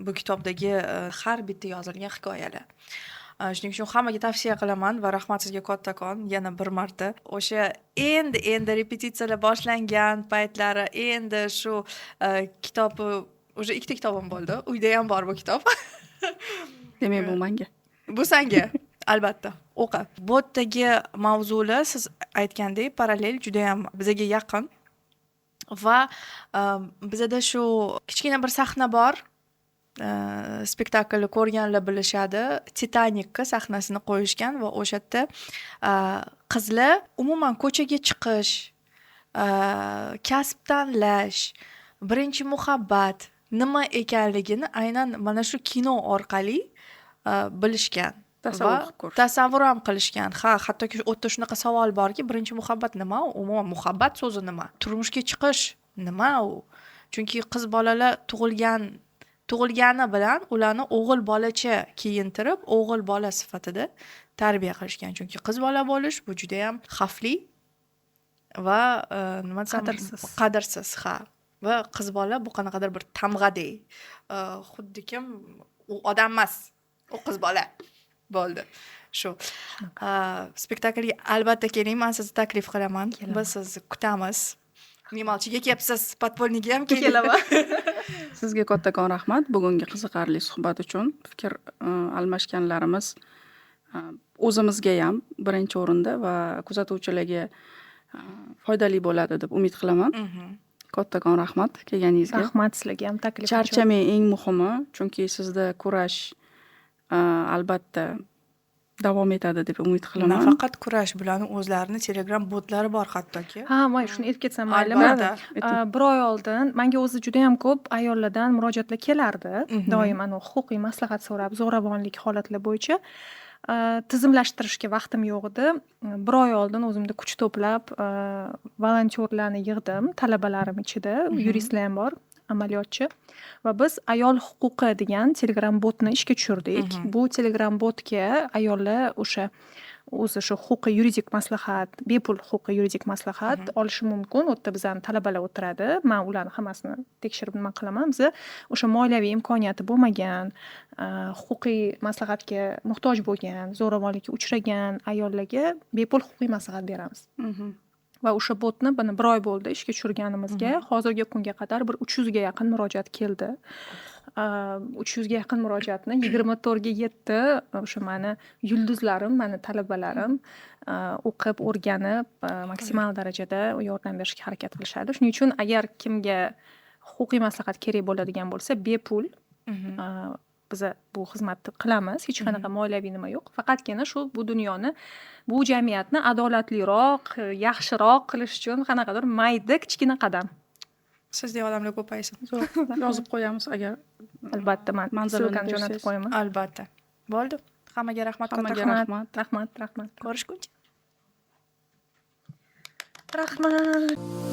Speaker 2: bu kitobdagi har bitta yozilgan hikoyalar. Shuning uchun hammaga tavsiya qilaman va rahmat sizga kattakon yana bir marta. O'sha endi endi repetitsiyalar boshlangan paytlari, endi shu kitob, уже ikkita kitobim bo'ldi, uyda ham bor bu kitob.
Speaker 3: Demak, bu manga.
Speaker 2: Bu sanga, albatta, o'qi. Bu yerdagi mavzular, siz aytgandek, parallel, judayam bizaga yaqin. Va bizada shu kichkina bir sahna bor. Spektaklni ko'rganlar bilishadi. Titanikka sahnasini qo'yishgan va o'sha yerda qizlar umuman ko'chaga chiqish, kasb tanlash, birinchi muhabbat nima ekanligini aynan mana shu kino orqali bilishgan.
Speaker 3: Tasavvur
Speaker 2: Va
Speaker 3: qilib ko'rish.
Speaker 2: Tasavvur ham qilishgan. Ha, hattoki u yerda shunaqa savol borki, birinchi muhabbat nima u? Umuman muhabbat so'zi nima? Turmushga chiqish nima u? Chunki qiz bolalar tug'ilgani bilan ularni o'g'il bolacha kiyintirib, o'g'il bola sifatida tarbiya qilishgan. Chunki qiz bola bo'lish bu judayam xavfli va nima desam,
Speaker 1: Qadrsiz.
Speaker 2: Qadrsiz, ha. Va qiz bola bu qanaqadir bir tamg'adek. Xuddi kim u odam emas, u qiz bola. Bo'ldi. Shu. Spektaklga albatta keling, men sizni taklif qilaman.
Speaker 1: Kelaman.
Speaker 2: Biz sizni kutamiz. Memalchiga kelibsiz, подпольный ga ham keling.
Speaker 1: Kelaman.
Speaker 3: Sizga kattakon rahmat bugungi qiziqarli suhbat uchun. Fikr almashganlarimiz o'zimizga ham birinchi o'rinda va kuzatuvchilarga foydali bo'ladi deb umid qilaman. Kattakon rahmat kelganingizga.
Speaker 1: Rahmat sizlarga ham taklif uchun.
Speaker 3: Charchamang, eng muhimi, chunki sizda kurash albatta davom etadi deb umid qilaman.
Speaker 2: Nafaqat kurash, bularni o'zlarini Telegram botlari bor hattoki.
Speaker 1: Ha, voy, shuni aytib ketsam maylimi?
Speaker 2: Albatta.
Speaker 3: Ayting.
Speaker 1: Bir oy oldin menga o'zi juda ham ko'p ayollardan murojaatlar kelardi. Doim anavi huquqiy maslahat so'rab, zo'ravonlik holatlar bo'yicha. Tizimlashtirishga vaqtim yo'q edi. Bir oy oldin o'zimda kuch to'plab, volontyorlarni yig'dim, talabalarim ichida, yuristlar ham bor, amaliyotchi. Va biz Ayol huquqi degan Telegram botni ishga tushirdik. Bu Telegram botga ayollar o'sha o'zi shu huquqiy yuridik maslahat, bepul huquqiy yuridik maslahat olishi mumkin. U yerda bizani talabalar o'tiradi. Men ularni hammasini tekshirib nima qilaman. Biza o'sha moliyaviy imkoniyati bo'lmagan, huquqiy maslahatga muhtoj bo'lgan, zo'ravonlikka uchragan ayollarga bepul huquqiy maslahat beramiz. Va o'sha botni buni bir oy bo'ldi ishga tushirganimizga. Hozirgi kunga qadar bir 300 ga yaqin murojaat keldi. 300 ga yaqin murojaatni 24/7 o'sha mani yulduzlarim, mani talabalarim o'qib, o'rganib, maksimal darajada yordam berishga harakat qilishadi. Shuning uchun agar kimga huquqiy maslahat kerak bo'ladigan bo'lsa, bepul biza bu xizmatni qilamiz. Hech qanaqa moliyaviy nima yo'q. Faqatgina shu bu dunyoni, bu jamiyatni adolatliroq, yaxshiroq qilish uchun qanaqadir mayda kichkina qadam.
Speaker 2: Sizdek odamlar ko'paysin.
Speaker 3: Zo'r. Yozib qo'yamiz agar
Speaker 1: Albatta, man
Speaker 3: manzilini
Speaker 1: ссылка ni jo'natib
Speaker 3: bersangiz.
Speaker 1: qo'yaman.
Speaker 2: Albatta. Bo'ldi. Hammaga rahmat.
Speaker 3: Hammaga
Speaker 2: Kattakon.
Speaker 3: rahmat.
Speaker 1: Rahmat, rahmat.
Speaker 2: Ko'rishguncha.
Speaker 1: Rahmat.